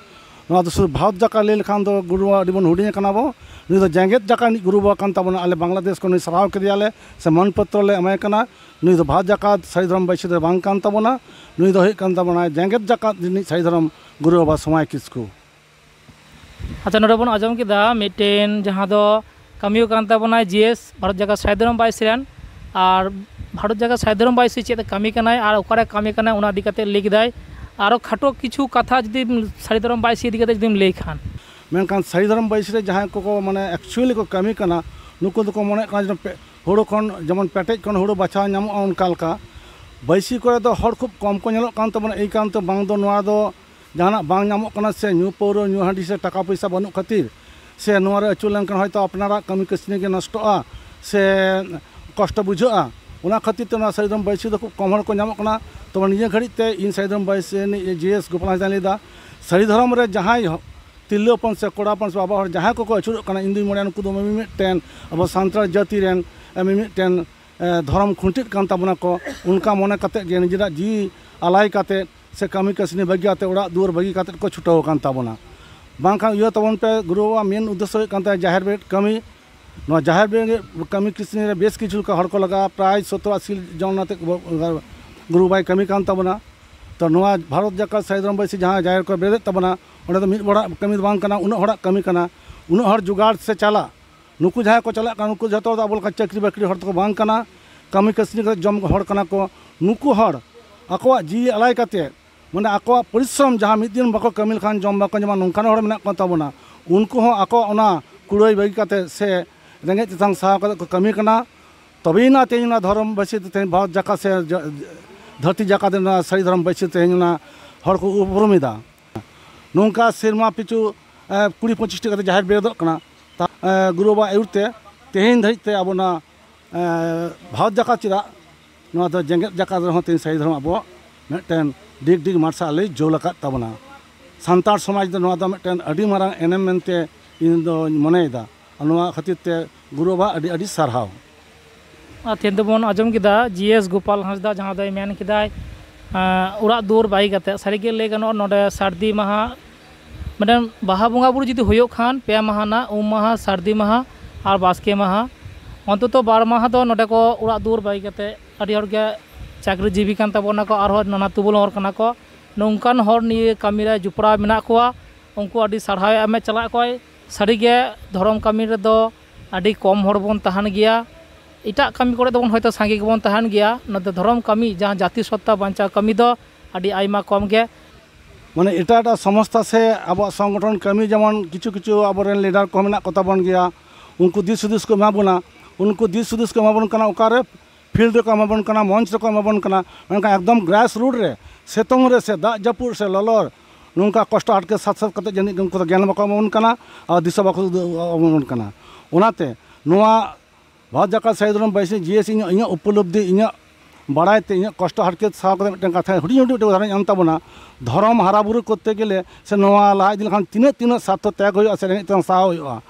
ᱱᱚᱣᱟ ᱫᱚ ᱥᱩᱫᱷᱩ ᱵᱷᱟᱨᱚᱛ ᱡᱟᱠᱟᱛ ᱞᱟᱹᱭ ᱞᱮᱠᱷᱟᱱ ᱫᱚ ᱜᱩᱨᱩ ᱵᱟᱵᱟ ᱟᱹᱰᱤ ᱵᱚᱱ ᱦᱩᱰᱤᱧ ᱟᱠᱟᱱᱟ ᱵᱚ᱾ ᱱᱩᱭ ᱫᱚ ᱡᱮᱜᱮᱛ ᱡᱟᱠᱟᱛ ᱨᱤᱱᱤᱡ ᱜᱩᱨᱩ ᱵᱟᱵᱟ ᱠᱟᱱ ᱛᱟᱵᱚᱱᱟ᱾ ᱟᱞᱮ ᱵᱟᱝᱞᱟᱫᱮᱥ ᱠᱷᱚᱱ ᱱᱩᱭ ᱥᱟᱨᱦᱟᱣ ᱠᱮᱫᱮᱭᱟᱞᱮ ᱥᱮ ᱢᱟᱹᱱ ᱯᱚᱛᱨᱚ ᱞᱮ ᱮᱢᱟᱭ ᱠᱟᱱᱟ᱾ ᱱᱩᱭ ᱫᱚ ᱵᱷᱟᱨᱚᱛ ᱡᱟᱠᱟᱛ ᱥᱟᱹᱨᱤ ᱫᱷᱚᱨᱚᱢ ᱵᱟᱹᱭᱥᱤ ᱫᱚ ᱵᱟᱝ ᱠᱟᱱ ᱛᱟᱵᱚᱱᱟ, ᱱᱩᱭ ᱫᱚ ᱦᱩᱭᱩᱜ ᱠᱟᱱ ᱛᱟᱵᱚᱱᱟ ᱡᱮᱜᱮᱛ ᱡᱟᱠᱟᱛ ᱨᱤᱱᱤᱡ ᱥᱟᱹᱨᱤ ᱫᱷᱚᱨᱚᱢ ᱜᱩᱨᱩ ᱵᱟᱵᱟ ᱥᱚᱢᱟᱭ ᱠᱤᱥᱠᱩ᱾ ᱟᱪᱪᱷᱟ, ᱱᱚᱰᱮ ᱵᱚᱱ ᱟᱸᱡᱚᱢ ᱠᱮᱫᱟ ᱢᱤᱫᱴᱮᱱ ᱡᱟᱦᱟᱸ ᱫᱚ ᱠᱟᱹᱢᱤᱭᱟᱹ ᱠᱟᱱ ᱛᱟᱵᱚᱱᱟᱭ ᱡᱤ ᱮᱥ ᱵᱷᱟᱨᱚᱛ ᱡᱟᱠᱟᱛ ᱥᱟᱹᱨᱤ ᱫᱷᱚᱨᱚᱢ ᱵᱟᱹᱭᱥᱤ ᱨᱮᱱ, ᱟᱨ ᱵᱷᱟᱨᱚᱛ ᱡᱟᱠᱟᱛ ᱥᱟᱹᱨᱤ ᱫᱷᱚᱨᱚᱢ ᱵᱟᱹᱭᱥᱤ ᱪᱮᱫ ᱮ ᱠᱟᱹᱢᱤ ᱠᱟᱱᱟᱭ ᱟᱨ ᱚᱠᱟᱨᱮ ᱠᱟᱹᱢᱤ ᱠᱟᱱᱟᱭ ᱚᱱᱟ ᱤᱫᱤ ᱠᱟᱛᱮ ᱞᱟᱹᱭ ᱠᱮᱫᱟᱭ᱾ ᱟᱨᱚ ᱠᱷᱟᱴᱚ ᱠᱤᱪᱷᱩ ᱠᱟᱛᱷᱟ ᱡᱩᱫᱤ ᱥᱟᱹᱨᱤ ᱫᱷᱚᱨᱚᱢ ᱵᱟᱹᱭᱥᱤ ᱤᱫᱤ ᱠᱟᱛᱮ ᱡᱩᱫᱤᱢ ᱞᱟᱹᱭ ᱠᱷᱟᱱ᱾ ᱢᱮᱱᱠᱷᱟᱱ ᱥᱟᱹᱨᱤ ᱫᱷᱚᱨᱚᱢ ᱵᱟᱹᱭᱥᱤ ᱨᱮ ᱡᱟᱦᱟᱸᱭ ᱠᱚᱠᱚ ᱢᱟᱱᱮ actually ᱠᱚ ᱠᱟᱹᱢᱤ ᱠᱟᱱᱟ, ᱱᱩᱠᱩ ᱫᱚᱠᱚ ᱢᱚᱱᱮᱭᱮᱫ ᱠᱟᱱᱟ ᱡᱮ ᱯᱮ-, ᱦᱩᱲᱩ ᱠᱷᱚᱱ ᱡᱮᱢᱚᱱ ᱯᱮᱴᱮᱡ ᱠᱷᱚᱱ ᱦᱩᱲᱩ ᱵᱟᱪᱷᱟᱣ ᱧᱟᱢᱚᱜᱼᱟ, ᱚᱱᱠᱟ ᱞᱮᱠᱟ ᱵᱟᱹᱭᱥᱤ ᱠᱚᱨᱮ ᱫᱚ ᱦᱚᱲ ᱠᱷᱩᱵ ᱠᱚᱢ ᱠᱚ ᱧᱮᱞᱚᱜ ᱠᱟᱱ ᱛᱟᱵᱚᱱᱟ᱾ ᱮᱭ ᱠᱟᱨᱚᱱ ᱛᱮ ᱵᱟᱝ ᱫᱚ ᱱᱚᱣᱟ ᱫᱚ ᱡᱟᱦᱟᱱᱟᱜ ᱵᱟᱝ ᱧᱟᱢᱚᱜ ᱠᱟᱱᱟ ᱥᱮ ᱧᱩ ᱯᱟᱹᱣᱨᱟᱹ, ᱧᱩ ᱦᱟᱺᱰᱤ ᱥᱮ ᱴᱟᱠᱟ ᱯᱚᱭᱥᱟ ᱵᱟᱹᱱᱩᱜ ᱠᱷᱟᱹᱛᱤᱨ ᱥᱮ ᱱᱚᱣᱟ ᱨᱮ ᱟᱹᱪᱩᱨ ᱞᱮᱱᱠᱷᱟᱱ ᱦᱚᱭᱛᱳ ᱟᱯᱱᱟᱨᱟᱜ ᱠᱟᱹᱢᱤ ᱠᱟᱹᱥᱱᱤ ᱜᱮ ᱱᱚᱥᱴᱚᱜᱼᱟ ᱥᱮ ᱠᱚᱥᱴᱚ ᱵᱩᱡᱷᱟᱹᱜᱼᱟ, ᱚᱱᱟ ᱠᱷᱟᱹᱛᱤᱨ ᱛᱮ ᱱᱚᱣᱟ ᱥᱟᱹᱨᱤ ᱫᱷᱚᱨᱚᱢ ᱵᱟᱹᱭᱥᱤ ᱫᱚ ᱠᱷᱩᱵ ᱠᱚᱢ ᱦᱚᱲ ᱠᱚ ᱧᱟᱢᱚᱜ ᱠᱟᱱᱟ᱾ ᱛᱚᱵᱮ ᱱᱤᱭᱟᱹ ᱜᱷᱟᱹᱲᱤᱡ ᱛᱮ ᱤᱧ ᱥᱟᱹᱨᱤ ᱫᱷᱚᱨᱚᱢ ᱵᱟᱹᱭᱥᱤ ᱨᱤᱱᱤᱡ ᱡᱤ ᱮᱥ ᱜᱳᱯᱟᱞ ᱦᱟᱸᱥᱫᱟᱧ ᱞᱟᱹᱭᱫᱟ, ᱥᱟᱹᱨᱤ ᱫᱷᱚᱨᱚᱢ ᱨᱮ ᱡᱟᱦᱟᱸᱭ ᱦᱚ-, ᱛᱤᱨᱞᱟᱹ ᱦᱚᱯᱚᱱ ᱥᱮ ᱠᱚᱲᱟ ᱦᱚᱯᱚᱱ ᱥᱮ ᱵᱟᱵᱟ ᱦᱚᱲ ᱡᱟᱦᱟᱸᱭ ᱠᱚᱠᱚ ᱟᱹᱪᱩᱨᱚᱜ ᱠᱟᱱᱟ, ᱤᱧ ᱫᱩᱧ ᱢᱚᱱᱮᱭᱟ ᱱᱩᱠᱩ ᱫᱚ ᱢᱤᱢᱤᱫᱴᱮᱱ ᱟᱵᱚ ᱥᱟᱱᱛᱟᱲ ᱡᱟᱹᱛᱤ ᱨᱮᱱ, ᱮ, ᱢᱤᱢᱤᱫᱴᱮᱱ, ᱮ, ᱫᱷᱚᱨᱚᱢ ᱠᱷᱩᱱᱴᱤᱫ ᱠᱟᱱ ᱛᱟᱵᱚᱱᱟ ᱠᱚ, ᱚᱱᱠᱟ ᱢᱚᱱᱮ ᱠᱟᱛᱮᱫ ᱜᱮ ᱱᱤᱡᱮᱨᱟᱜ ᱡᱤᱣᱤ ᱟᱞᱟᱭ ᱠᱟᱛᱮᱫ ᱥᱮ ᱠᱟᱹᱢᱤ ᱠᱟᱹᱥᱱᱤ ᱵᱟᱹᱜᱤ ᱠᱟᱛᱮᱫ ᱚᱲᱟᱜ ᱫᱩᱣᱟᱹᱨ ᱵᱟᱹᱜᱤ ᱠᱟᱛᱮᱫ ᱠᱚ ᱪᱷᱩᱴᱟᱹᱣ ᱟᱠᱟᱱ ᱛᱟᱵᱚᱱᱟ᱾ ᱵᱟᱝᱠᱷᱟᱱ ᱩᱭᱦᱟᱹᱨ ᱛᱟᱵᱚᱱ ᱯᱮ, ᱜᱩᱨᱩ ᱵᱟᱵᱟᱣᱟᱜ ᱢᱮᱱ ᱩᱫᱽᱫᱮᱥᱥᱚ ᱦᱩᱭᱩᱜ ᱠᱟᱱ ᱛᱟᱭᱟ ᱡᱟᱦᱮᱨ ᱵᱮᱨᱮᱫ ᱠᱟᱹᱢᱤ, ᱱᱚᱣᱟ ᱡᱟᱦᱮᱨ ᱵᱮᱨᱮᱫ ᱠᱟᱹᱢᱤ ᱠᱟᱹᱥᱱᱤ ᱨᱮ ᱵᱮᱥ ᱠᱤᱪᱷᱩ ᱞᱮᱠᱟ ᱦᱚᱲ ᱠᱚ ᱞᱟᱜᱟᱜᱼᱟ, ᱯᱨᱟᱭ ᱥᱚᱛᱛᱚᱨ ᱟᱥᱤ ᱡᱚᱱ ᱟᱛᱮ ᱜᱩᱨᱩ ᱵᱟᱵᱟᱭ ᱠᱟᱹᱢᱤ ᱠᱟᱱ ᱛᱟᱵᱚᱱᱟ᱾ ᱛᱚ ᱱᱚᱣᱟ ᱵᱷᱟᱨᱚᱛ ᱡᱟᱠᱟᱛ ᱥᱟᱹᱦᱤ ᱫᱷᱚᱨᱚᱢ ᱵᱟᱹᱭᱥᱤ ᱡᱟᱦᱟᱸ ᱡᱟᱦᱮᱨ ᱠᱚ ᱵᱮᱨᱮᱫ ᱛᱟᱵᱚᱱᱟ, ᱚᱸᱰᱮ ᱫᱚ ᱢᱤᱫ ᱦᱚᱲᱟᱜ ᱠᱟᱹᱢᱤ ᱫᱚ ᱵᱟᱝ ᱠᱟᱱᱟ, ᱩᱱᱟᱹᱜ ᱦᱚᱲᱟᱜ ᱠᱟᱹᱢᱤ ᱠᱟᱱᱟ᱾ ᱩᱱᱟᱹᱜ ᱦᱚᱲ ᱡᱚᱜᱟᱲ ᱥᱮ ᱪᱟᱞᱟᱜ, ᱱᱩᱠᱩ ᱡᱟᱦᱟᱸᱭ ᱠᱚ ᱪᱟᱞᱟᱜ ᱠᱟᱱᱟ, ᱱᱩᱠᱩ ᱡᱷᱚᱛᱚ ᱫᱚ ᱟᱵᱚ ᱞᱮᱠᱟ ᱪᱟᱹᱠᱨᱤ ᱵᱟᱹᱠᱨᱤ ᱦᱚᱲ ᱫᱚᱠᱚ ᱵᱟᱝ ᱠᱟᱱᱟ, ᱠᱟᱹᱢᱤ ᱠᱟᱹᱥᱱᱤ ᱠᱟᱛᱮ ᱡᱚᱢ ᱦᱚᱲ ᱠᱟᱱᱟ ᱠᱚ᱾ ᱱᱩᱠᱩ ᱦᱚᱲ ᱟᱠᱚᱣᱟᱜ ᱡᱤᱣᱤ ᱟᱞᱟᱭ ᱠᱟᱛᱮ, ᱢᱟᱱᱮ ᱟᱠᱚᱣᱟᱜ ᱯᱚᱨᱤᱥᱨᱚᱢ, ᱡᱟᱦᱟᱸ ᱢᱤᱫ ᱫᱤᱱ ᱵᱟᱠᱚ ᱠᱟᱹᱢᱤ ᱞᱮᱠᱷᱟᱱ ᱡᱚᱢ ᱵᱟᱠᱚ ᱧᱟᱢᱟ, ᱱᱚᱝᱠᱟᱱ ᱦᱚᱲ ᱢᱮᱱᱟᱜ ᱠᱚ ᱛᱟᱵᱚᱱᱟ᱾ ᱩᱱᱠᱩ ᱦᱚᱸ ᱟᱠᱚᱣᱟᱜ ᱚᱱᱟ ᱠᱩᱲᱟᱹᱭ ᱵᱟᱹᱜᱤ ᱠᱟᱛᱮ ᱥᱮ ᱨᱮᱸᱜᱮᱡ ᱛᱮᱛᱟᱝ ᱥᱟᱦᱟᱣ ᱠᱟᱛᱮ ᱠᱚ ᱠᱟᱹᱢᱤ ᱠᱟᱱᱟ᱾ ᱛᱚᱵᱮᱭᱮᱱᱟ ᱛᱮᱦᱮᱧ ᱚᱱᱟ ᱫᱷᱚᱨᱚᱢ ᱵᱟᱹᱭᱥᱤ ᱛᱮ, ᱛᱮᱦᱮᱧ ᱵᱷᱟᱨᱚᱛ ᱡᱟᱠᱟᱛ ᱥᱮ ᱡᱟ-, ᱫᱷᱟᱹᱨᱛᱤ ᱡᱟᱠᱟᱛ ᱨᱮᱱᱟᱜ ᱥᱟᱹᱨᱤ ᱫᱷᱚᱨᱚᱢ ᱵᱟᱹᱭᱥᱤ ᱛᱮᱦᱮᱧ ᱚᱱᱟ ᱦᱚᱲ ᱠᱚ ᱩᱯᱨᱩᱢ ᱮᱫᱟ᱾ ᱱᱚᱝᱠᱟ ᱥᱮᱨᱢᱟ ᱯᱤᱪᱷᱩ, ᱮ, ᱠᱩᱲᱤ ᱯᱚᱸᱪᱤᱥ ᱴᱤ ᱠᱟᱛᱮ ᱡᱟᱦᱮᱨ ᱵᱮᱨᱮᱫᱚᱜ ᱠᱟᱱᱟ᱾ ᱛᱟ-, ᱮ, ᱜᱩᱨᱩ ᱵᱟᱵᱟ ᱟᱹᱭᱩᱨ ᱛᱮ ᱛᱮᱦᱮᱧ ᱫᱷᱟᱹᱨᱤᱡ ᱛᱮ ᱟᱵᱚ ᱱᱚᱣᱟ, ᱮ, ᱵᱷᱟᱨᱚᱛ ᱡᱟᱠᱟᱛ ᱪᱮᱫᱟᱜ, ᱱᱚᱣᱟ ᱫᱚ ᱡᱮᱜᱮᱛ ᱡᱟᱠᱟᱛ ᱨᱮᱦᱚᱸ ᱛᱮᱦᱮᱧ ᱥᱟᱹᱨᱤ ᱫᱷᱚᱨᱚᱢ ᱟᱵᱚ ᱢᱤᱫᱴᱮᱱ ᱰᱤᱜᱽ ᱰᱤᱜᱽ ᱢᱟᱨᱥᱟᱞ ᱮ ᱡᱩᱞ ᱟᱠᱟᱫ ᱛᱟᱵᱚᱱᱟ᱾ ᱥᱟᱱᱛᱟᱲ ᱥᱚᱢᱟᱡᱽ ᱫᱚ ᱱᱚᱣᱟ ᱫᱚ ᱢᱤᱫᱴᱮᱱ ᱟᱹᱰᱤ ᱢᱟᱨᱟᱝ ᱮᱱᱮᱢ ᱢᱮᱱᱛᱮ ᱤᱧ ᱫᱚᱧ ᱢᱚᱱᱮᱭᱮᱫᱟ᱾ ᱟᱨ ᱱᱚᱣᱟ ᱠᱷᱟᱹᱛᱤᱨ ᱛᱮ ᱜᱩᱨᱩ ᱵᱟᱵᱟ ᱟᱹᱰᱤ ᱟᱹᱰᱤ ᱥᱟᱨᱦᱟᱣ᱾ ᱟᱨ ᱛᱮᱦᱮᱧ ᱫᱚᱵᱚᱱ ᱟᱸᱡᱚᱢ ᱠᱮᱫᱟ ᱡᱤ ᱮᱥ ᱜᱳᱯᱟᱞ ᱦᱟᱸᱥᱫᱟ, ᱡᱟᱦᱟᱸ ᱫᱚᱭ ᱢᱮᱱ ᱠᱮᱫᱟᱭ, ᱟᱸ, ᱚᱲᱟᱜ ᱫᱩᱣᱟᱹᱨ ᱵᱟᱹᱜᱤ ᱠᱟᱛᱮ, ᱥᱟᱹᱨᱤᱜᱮ ᱞᱟᱹᱭ ᱜᱟᱱᱚᱜᱼᱟ, ᱱᱚᱰᱮ ᱥᱟᱹᱨᱫᱤ ᱢᱟᱦᱟ, ᱢᱤᱫᱴᱮᱱ ᱵᱟᱦᱟ ᱵᱚᱸᱜᱟ ᱵᱩᱨᱩ ᱡᱩᱫᱤ ᱦᱩᱭᱩᱜ ᱠᱷᱟᱱ, ᱯᱮ ᱢᱟᱦᱟ ᱨᱮᱱᱟᱜ, ᱩᱢ ᱢᱟᱦᱟ, ᱥᱟᱹᱨᱫᱤ ᱢᱟᱦᱟ ᱟᱨ ᱵᱟᱥᱠᱮ ᱢᱟᱦᱟ, ᱚᱱᱛᱚᱛᱚ ᱵᱟᱨ ᱢᱟᱦᱟ ᱫᱚ ᱱᱚᱰᱮ ᱠᱚ ᱚᱲᱟᱜ ᱫᱩᱣᱟᱹᱨ ᱵᱟᱹᱜᱤ ᱠᱟᱛᱮ, ᱟᱹᱰᱤ ᱦᱚᱲᱜᱮ ᱪᱟᱹᱠᱨᱤ ᱡᱤᱵᱤ ᱠᱟᱱ ᱛᱟᱵᱚᱱᱟ ᱠᱚ, ᱟᱨᱦᱚᱸ ᱱᱟᱱᱟ ᱛᱩᱵᱩᱞ ᱦᱚᱲ ᱠᱟᱱᱟ ᱠᱚ, ᱱᱚᱝᱠᱟᱱ ᱦᱚᱲ ᱱᱤᱭᱟᱹ ᱠᱟᱹᱢᱤ ᱨᱮ ᱡᱚᱯᱲᱟᱣ ᱢᱮᱱᱟᱜ ᱠᱚᱣᱟ, ᱩᱱᱠᱩ ᱟᱹᱰᱤ ᱥᱟᱨᱦᱟᱣ ᱮ ᱮᱢᱮᱫ ᱪᱟᱞᱟᱜ ᱠᱚᱣᱟᱭ᱾ ᱥᱟᱹᱨᱤᱜᱮ ᱫᱷᱚᱨᱚᱢ ᱠᱟᱹᱢᱤ ᱨᱮᱫᱚ ᱟᱹᱰᱤ ᱠᱚᱢ ᱦᱚᱲ ᱵᱚᱱ ᱛᱟᱦᱮᱱ ᱜᱮᱭᱟ᱾ ᱮᱴᱟᱜ ᱠᱟᱹᱢᱤ ᱠᱚᱨᱮ ᱫᱚᱵᱚᱱ ᱦᱚᱭᱛᱳ ᱥᱟᱸᱜᱮ ᱜᱮᱵᱚᱱ ᱛᱟᱦᱮᱱ ᱜᱮᱭᱟ, ᱱᱚᱛᱮ ᱫᱷᱚᱨᱚᱢ ᱠᱟᱹᱢᱤ, ᱡᱟᱦᱟᱸ ᱡᱟᱹᱛᱤ ᱥᱚᱛᱛᱟ ᱵᱟᱧᱪᱟᱣ ᱠᱟᱹᱢᱤ ᱫᱚ ᱟᱹᱰᱤ ᱟᱭᱢᱟ ᱠᱚᱢ ᱜᱮ᱾ ᱢᱟᱱᱮ ᱮᱴᱟᱜ ᱮᱴᱟᱜ ᱥᱚᱝᱥᱛᱷᱟ ᱥᱮ ᱟᱵᱚᱣᱟᱜ ᱥᱚᱝᱜᱚᱴᱷᱚᱱ ᱠᱟᱹᱢᱤ, ᱡᱮᱢᱚᱱ ᱠᱤᱪᱷᱩ ᱠᱤᱪᱷᱩ ᱟᱵᱚᱨᱮᱱ ᱞᱤᱰᱟᱨ ᱠᱚ ᱢᱮᱱᱟᱜ ᱠᱚᱛᱟ ᱵᱚᱱ ᱜᱮᱭᱟ, ᱩᱱᱠᱩ ᱫᱤᱥ ᱦᱩᱫᱤᱥ ᱠᱚ ᱮᱢᱟ ᱵᱚᱱᱟ᱾ ᱩᱱᱠᱩ ᱫᱤᱥ ᱦᱩᱫᱤᱥ ᱠᱚ ᱮᱢᱟ ᱵᱚᱱ ᱠᱟᱱᱟ ᱚᱠᱟᱨᱮ? ᱯᱷᱤᱞᱰ ᱨᱮᱠᱚ ᱮᱢᱟ ᱵᱚᱱ ᱠᱟᱱᱟ, ᱢᱚᱧᱪ ᱨᱮᱠᱚ ᱮᱢᱟ ᱵᱚᱱ ᱠᱟᱱᱟ, ᱢᱮᱱᱠᱷᱟᱱ ᱮᱠᱫᱚᱢ ᱜᱨᱟᱥ ᱨᱩᱴ ᱨᱮ, ᱥᱤᱛᱩᱝ ᱨᱮ ᱥᱮ ᱫᱟᱜ ᱡᱟᱹᱯᱩᱫ ᱥᱮ ᱞᱚᱞᱚ, ᱱᱚᱝᱠᱟ ᱠᱚᱥᱴᱚ ᱦᱟᱨᱠᱮᱛ ᱥᱟᱛ ᱥᱟᱛ ᱠᱟᱛᱮ ᱡᱟᱹᱱᱤᱡ ᱩᱱᱠᱩ ᱫᱚ ᱜᱮᱭᱟᱱ ᱵᱟᱠᱚ ᱮᱢᱟ ᱵᱚᱱ ᱠᱟᱱᱟ ᱟᱨ ᱫᱤᱥᱟᱹ ᱵᱟᱠᱚ ᱩᱫᱩᱜ ᱟᱵᱚᱱ ᱠᱟᱱᱟ᱾ ᱚᱱᱟᱛᱮ ᱱᱚᱣᱟ ᱵᱷᱟᱨᱚᱛ ᱡᱟᱠᱟᱛ ᱥᱟᱹᱦᱤ ᱫᱷᱚᱨᱚᱢ ᱵᱟᱹᱭᱥᱤ ᱡᱤ ᱮᱥ ᱤᱧᱟᱹᱜ, ᱤᱧᱟᱹᱜ ᱩᱯᱚᱞᱚᱵᱽᱫᱷᱤ, ᱤᱧᱟᱹᱜ ᱵᱟᱲᱟᱭ ᱛᱮ, ᱤᱧᱟᱹᱜ ᱠᱚᱥᱴᱚ ᱦᱟᱨᱠᱮᱛ ᱥᱟᱶ ᱠᱟᱛᱮ ᱢᱤᱫᱴᱮᱱ ᱠᱟᱛᱷᱟ, ᱦᱩᱰᱤᱧ ᱦᱩᱰᱤᱧ ᱢᱤᱫᱴᱮᱱ ᱩᱫᱟᱦᱚᱨᱚᱱ ᱮᱢ ᱛᱟᱵᱚᱱᱟ᱾ ᱫᱷᱚᱨᱚᱢ ᱦᱟᱨᱟ ᱵᱩᱨᱩ ᱠᱚᱨᱛᱮ ᱜᱮᱞᱮ ᱥᱮ ᱱᱚᱣᱟ ᱞᱟᱦᱟ ᱤᱫᱤ ᱞᱮᱠᱷᱟᱱ ᱛᱤᱱᱟᱹᱜ ᱛᱤᱱᱟᱹᱜ ᱥᱟᱨᱛᱷᱚ ᱛᱮᱭᱟᱜᱽ ᱦᱩᱭᱩᱜᱼᱟ ᱥᱮ ᱨᱮᱸᱜᱮᱡ ᱛᱮᱛᱟᱝ ᱥᱟᱦᱟᱣ ᱦᱩᱭᱩᱜᱼᱟ᱾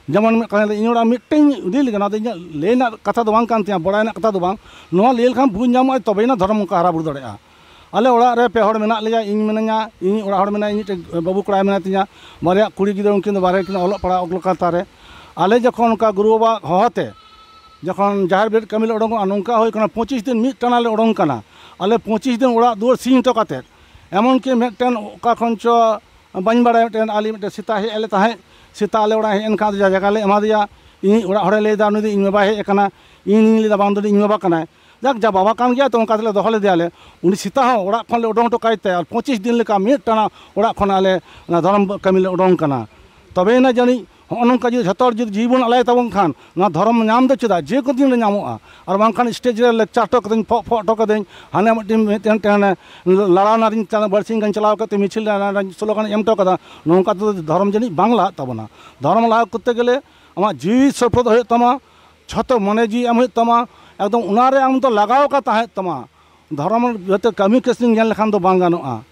ᱡᱮᱢᱚᱱ ᱢᱤᱫ ᱠᱟᱛᱷᱟ, ᱤᱧ ᱚᱲᱟᱜ ᱢᱤᱫᱴᱮᱱ ᱤᱫᱤ ᱞᱮᱠᱟ, ᱱᱚᱣᱟ ᱫᱚ ᱤᱧᱟᱹᱜ ᱞᱟᱹᱭ ᱨᱮᱱᱟᱜ ᱠᱟᱛᱷᱟ ᱫᱚ ᱵᱟᱝ ᱠᱟᱱ ᱛᱤᱧᱟᱹ, ᱵᱟᱲᱟᱭ ᱨᱮᱱᱟᱜ ᱠᱟᱛᱷᱟ ᱫᱚ ᱵᱟᱝ, ᱱᱚᱣᱟ ᱞᱟᱹᱭ ᱞᱮᱠᱷᱟᱱ ᱵᱩᱡᱽ ᱧᱟᱢᱚᱜᱼᱟ, ᱛᱚᱵᱮᱭᱮᱱᱟ ᱫᱷᱚᱨᱚᱢ ᱚᱱᱠᱟ ᱦᱟᱨᱟ ᱵᱩᱨᱩ ᱫᱟᱲᱮᱭᱟᱜᱼᱟ᱾ ᱟᱞᱮ ᱚᱲᱟᱜ ᱨᱮ ᱯᱮ ᱦᱚᱲ ᱢᱮᱱᱟᱜ ᱞᱮᱭᱟ, ᱤᱧ ᱢᱤᱱᱟᱹᱧᱟ, ᱤᱧ ᱚᱲᱟᱜ ᱦᱚᱲ ᱢᱮᱱᱟᱭᱟ, ᱤᱧ ᱢᱤᱫᱴᱮᱱ ᱵᱟᱹᱵᱩ ᱠᱚᱲᱟᱭ ᱢᱮᱱᱟᱭ ᱛᱤᱧᱟ, ᱵᱟᱨᱭᱟ ᱠᱩᱲᱤ ᱜᱤᱫᱽᱨᱟᱹ, ᱩᱱᱠᱤᱱ ᱫᱚ ᱵᱟᱨᱭᱟ ᱠᱤᱱ ᱚᱞᱚᱜ ᱯᱟᱲᱦᱟᱜ ᱠᱳᱞᱠᱟᱛᱟ ᱨᱮ᱾ ᱟᱞᱮ ᱡᱚᱠᱷᱚᱱ ᱚᱱᱠᱟ ᱜᱩᱨᱩ ᱵᱟᱵᱟ ᱦᱚᱦᱚᱛᱮ ᱡᱚᱠᱷᱚᱱ ᱡᱟᱦᱮᱨ ᱵᱮᱨᱮᱫ ᱠᱟᱹᱢᱤ ᱞᱮ ᱚᱰᱚᱝᱚᱜᱼᱟ, ᱱᱚᱝᱠᱟ ᱦᱩᱭ ᱠᱟᱱᱟ, ᱯᱚᱸᱪᱤᱥ ᱫᱤᱱ ᱢᱤᱫ ᱴᱟᱱᱟ ᱞᱮ ᱚᱰᱚᱝ ᱠᱟᱱᱟ᱾ ᱟᱞᱮ ᱯᱚᱸᱪᱤᱥ ᱫᱤᱱ ᱚᱲᱟᱜ ᱫᱩᱣᱟᱹᱨ ᱥᱤᱧ ᱦᱚᱴᱚ ᱠᱟᱛᱮᱫ, ᱮᱢᱚᱱ ᱠᱤ ᱢᱤᱫᱴᱮᱱ ᱚᱠᱟ ᱠᱷᱚᱱ ᱪᱚ ᱵᱟᱹᱧ ᱵᱟᱲᱟᱭᱟ, ᱢᱤᱫᱴᱮᱱ ᱟᱞᱮ ᱢᱤᱫᱴᱮᱱ ᱥᱮᱛᱟ ᱦᱮᱡ ᱟᱞᱮ ᱛᱟᱦᱮᱸᱫ, ᱥᱮᱛᱟ ᱟᱞᱮ ᱚᱲᱟᱜ ᱦᱮᱡ ᱮᱱ ᱠᱷᱟᱱ ᱡᱟ ᱡᱟᱭᱜᱟ ᱞᱮ ᱮᱢᱟ ᱫᱮᱭᱟ᱾ ᱤᱧ ᱚᱲᱟᱜ ᱦᱚᱲᱮ ᱞᱟᱹᱭᱫᱟ, "ᱱᱩᱭ ᱫᱚ ᱤᱧ ᱵᱟᱵᱟᱭ ᱦᱮᱡ ᱟᱠᱟᱱᱟ", ᱤᱧᱤᱧ ᱞᱟᱹᱭᱫᱟ, "ᱵᱟᱝ ᱫᱚ ᱤᱧ ᱵᱟᱵᱟ ᱠᱟᱱᱟᱭ", ᱡᱟᱠ, ᱡᱟ ᱵᱟᱵᱟ ᱠᱟᱱ ᱜᱮᱭᱟ ᱛᱚ, ᱚᱱᱠᱟ ᱛᱮᱞᱮ ᱫᱚᱦᱚ ᱞᱮᱫᱮᱭᱟᱞᱮ᱾ ᱩᱱᱤ ᱥᱮᱛᱟ ᱦᱚᱸ ᱚᱲᱟᱜ ᱠᱷᱚᱱ ᱞᱮ ᱚᱰᱚᱝ ᱦᱚᱴᱚ ᱠᱟᱭ ᱛᱮ, ᱟᱨ ᱯᱚᱸᱪᱤᱥ ᱫᱤᱱ ᱞᱮᱠᱟ ᱢᱤᱫ ᱴᱟᱱᱟ ᱚᱲᱟᱜ ᱠᱷᱚᱱ ᱟᱞᱮ ᱚᱱᱟ ᱫᱷᱚᱨᱚᱢ ᱠᱟᱹᱢᱤ ᱞᱮ ᱚᱰᱚᱝ ᱠᱟᱱᱟ᱾ ᱛᱚᱵᱮᱭᱮᱱᱟ ᱡᱟᱹᱱᱤᱡ ᱦᱚᱸᱜᱼᱚ ᱱᱚᱝᱠᱟ ᱡᱩᱫᱤ ᱡᱷᱚᱛᱚ ᱦᱚᱲ ᱡᱩᱫᱤ ᱡᱤᱣᱤ ᱵᱚᱱ ᱟᱞᱟᱭ ᱛᱟᱵᱚᱱ ᱠᱷᱟᱱ, ᱱᱚᱣᱟ ᱫᱷᱚᱨᱚᱢ ᱧᱟᱢ ᱫᱚ ᱪᱮᱫᱟᱜ? ᱡᱮ ᱠᱚ ᱫᱤᱱ ᱨᱮ ᱧᱟᱢᱚᱜᱼᱟ᱾ ᱟᱨ ᱵᱟᱝᱠᱷᱟᱱ ᱥᱴᱮᱡᱽ ᱨᱮ ᱞᱮᱠᱪᱟᱨ ᱦᱚᱴᱚ ᱠᱟᱹᱫᱟᱹᱧ, ᱯᱷᱚᱜ ᱯᱷᱚᱜ ᱦᱚᱴᱚ ᱠᱟᱹᱫᱟᱹᱧ, ᱦᱟᱱᱮ ᱢᱤᱫᱴᱮᱱ, ᱢᱤᱫᱴᱮᱱ, ᱢᱤᱫᱴᱮᱱ ᱞᱟᱲᱟᱣᱱᱟ ᱨᱤᱧ ᱪᱟᱞᱟᱣ, ᱵᱟᱨᱥᱤᱧ ᱜᱟᱱ ᱪᱟᱞᱟᱣ ᱠᱟᱛᱮ ᱢᱤᱪᱷᱤᱞ ᱨᱮ ᱦᱟᱱᱮ ᱥᱞᱳᱜᱟᱱ ᱮᱢ ᱦᱚᱴᱚ ᱠᱟᱫᱟ᱾ ᱱᱚᱝᱠᱟ ᱛᱮᱫᱚ ᱫᱷᱚᱨᱚᱢ ᱡᱟᱹᱱᱤᱡ ᱵᱟᱝ ᱞᱟᱦᱟᱜ ᱛᱟᱵᱚᱱᱟ᱾ ᱫᱷᱚᱨᱚᱢ ᱞᱟᱦᱟ ᱠᱚᱨᱛᱮ ᱜᱮᱞᱮ ᱟᱢᱟᱜ ᱡᱤᱣᱤ ᱥᱚᱯᱨᱚᱫ ᱦᱩᱭᱩᱜ ᱛᱟᱢᱟ, ᱡᱷᱚᱛᱚ ᱢᱚᱱᱮ ᱡᱤᱣᱤ ᱮᱢ ᱦᱩᱭᱩᱜ ᱛᱟᱢᱟ, ᱮᱠᱫᱚᱢ ᱚᱱᱟᱨᱮ ᱟᱢ ᱫᱚ ᱞᱟᱜᱟᱣ ᱟᱠᱟ ᱛᱟᱦᱮᱸ ᱦᱩᱭᱩᱜ ᱛᱟᱢᱟ᱾ ᱫᱷᱚᱨᱚᱢ ᱡᱟᱛᱮ ᱠᱟᱹᱢᱤ ᱠᱟᱹᱥᱱᱤ ᱧᱮᱞ ᱞᱮᱠᱷᱟᱱ ᱫᱚ ᱵᱟᱝ ᱜᱟᱱᱚᱜᱼᱟ᱾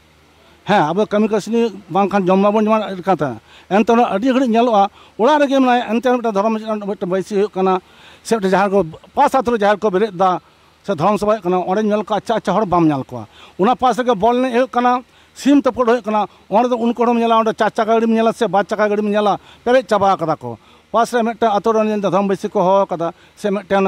ᱦᱮᱸ, ᱟᱵᱚ ᱠᱟᱹᱢᱤ ᱠᱟᱹᱥᱱᱤ ᱵᱟᱝᱠᱷᱟᱱ ᱡᱚᱢ ᱢᱟᱵᱚᱱ ᱡᱚᱢᱟ ᱪᱤᱠᱟᱹᱛᱮ? ᱮᱱᱛᱮ ᱨᱮᱦᱚᱸ ᱟᱹᱰᱤ ᱜᱷᱟᱹᱲᱤᱡ ᱧᱮᱞᱚᱜᱼᱟ, ᱚᱲᱟᱜ ᱨᱮᱜᱮ ᱢᱮᱱᱟᱭᱟ, ᱮᱱᱛᱮ ᱨᱮᱦᱚᱸ ᱢᱤᱫᱴᱮᱱ ᱫᱷᱚᱨᱚᱢ ᱨᱮᱱᱟᱜ ᱢᱤᱫᱴᱮᱱ ᱵᱟᱹᱭᱥᱤ ᱦᱩᱭᱩᱜ ᱠᱟᱱᱟ, ᱥᱮ ᱢᱤᱫᱴᱮᱱ ᱡᱟᱦᱮᱨ ᱠᱚ, ᱯᱟᱥ ᱟᱹᱛᱩ ᱨᱮ ᱡᱟᱦᱮᱨ ᱠᱚ ᱵᱮᱨᱮᱫ ᱮᱫᱟ, ᱥᱮ ᱫᱷᱚᱨᱚᱢ ᱥᱚᱵᱷᱟ ᱦᱩᱭᱩᱜ ᱠᱟᱱᱟ, ᱚᱸᱰᱮ ᱧᱮᱞ ᱠᱚᱣᱟ ᱟᱪᱪᱷᱟ ᱟᱪᱪᱷᱟ ᱦᱚᱲ ᱵᱟᱢ ᱧᱮᱞ ᱠᱚᱣᱟ᱾ ᱚᱱᱟ ᱯᱟᱥ ᱨᱮᱜᱮ ᱵᱚᱞ ᱮᱱᱮᱡ ᱦᱩᱭᱩᱜ ᱠᱟᱱᱟ, ᱥᱤᱢ ᱛᱩᱯᱩᱫ ᱦᱩᱭᱩᱜ ᱠᱟᱱᱟ, ᱚᱸᱰᱮ ᱫᱚ ᱩᱱᱠᱩ ᱦᱚᱲᱮᱢ ᱧᱮᱞᱟ, ᱚᱸᱰᱮ ᱪᱟᱨ ᱪᱟᱠᱟ ᱜᱟᱹᱰᱤᱢ ᱧᱮᱞᱟ ᱥᱮ ᱵᱟᱨ ᱪᱟᱠᱟ ᱜᱟᱹᱰᱤᱢ ᱧᱮᱞᱟ, ᱯᱮᱨᱮᱡ ᱪᱟᱵᱟ ᱟᱠᱟᱫᱟ ᱠᱚ᱾ ᱯᱟᱥ ᱨᱮ ᱢᱤᱫᱴᱟᱝ ᱟᱛᱳ ᱨᱮᱱ ᱫᱷᱚᱨᱚᱢ ᱵᱟᱹᱭᱥᱤ ᱠᱚ ᱦᱚᱦᱚ ᱟᱠᱟᱫᱟ, ᱥᱮ ᱢᱤᱫᱴᱟᱝ,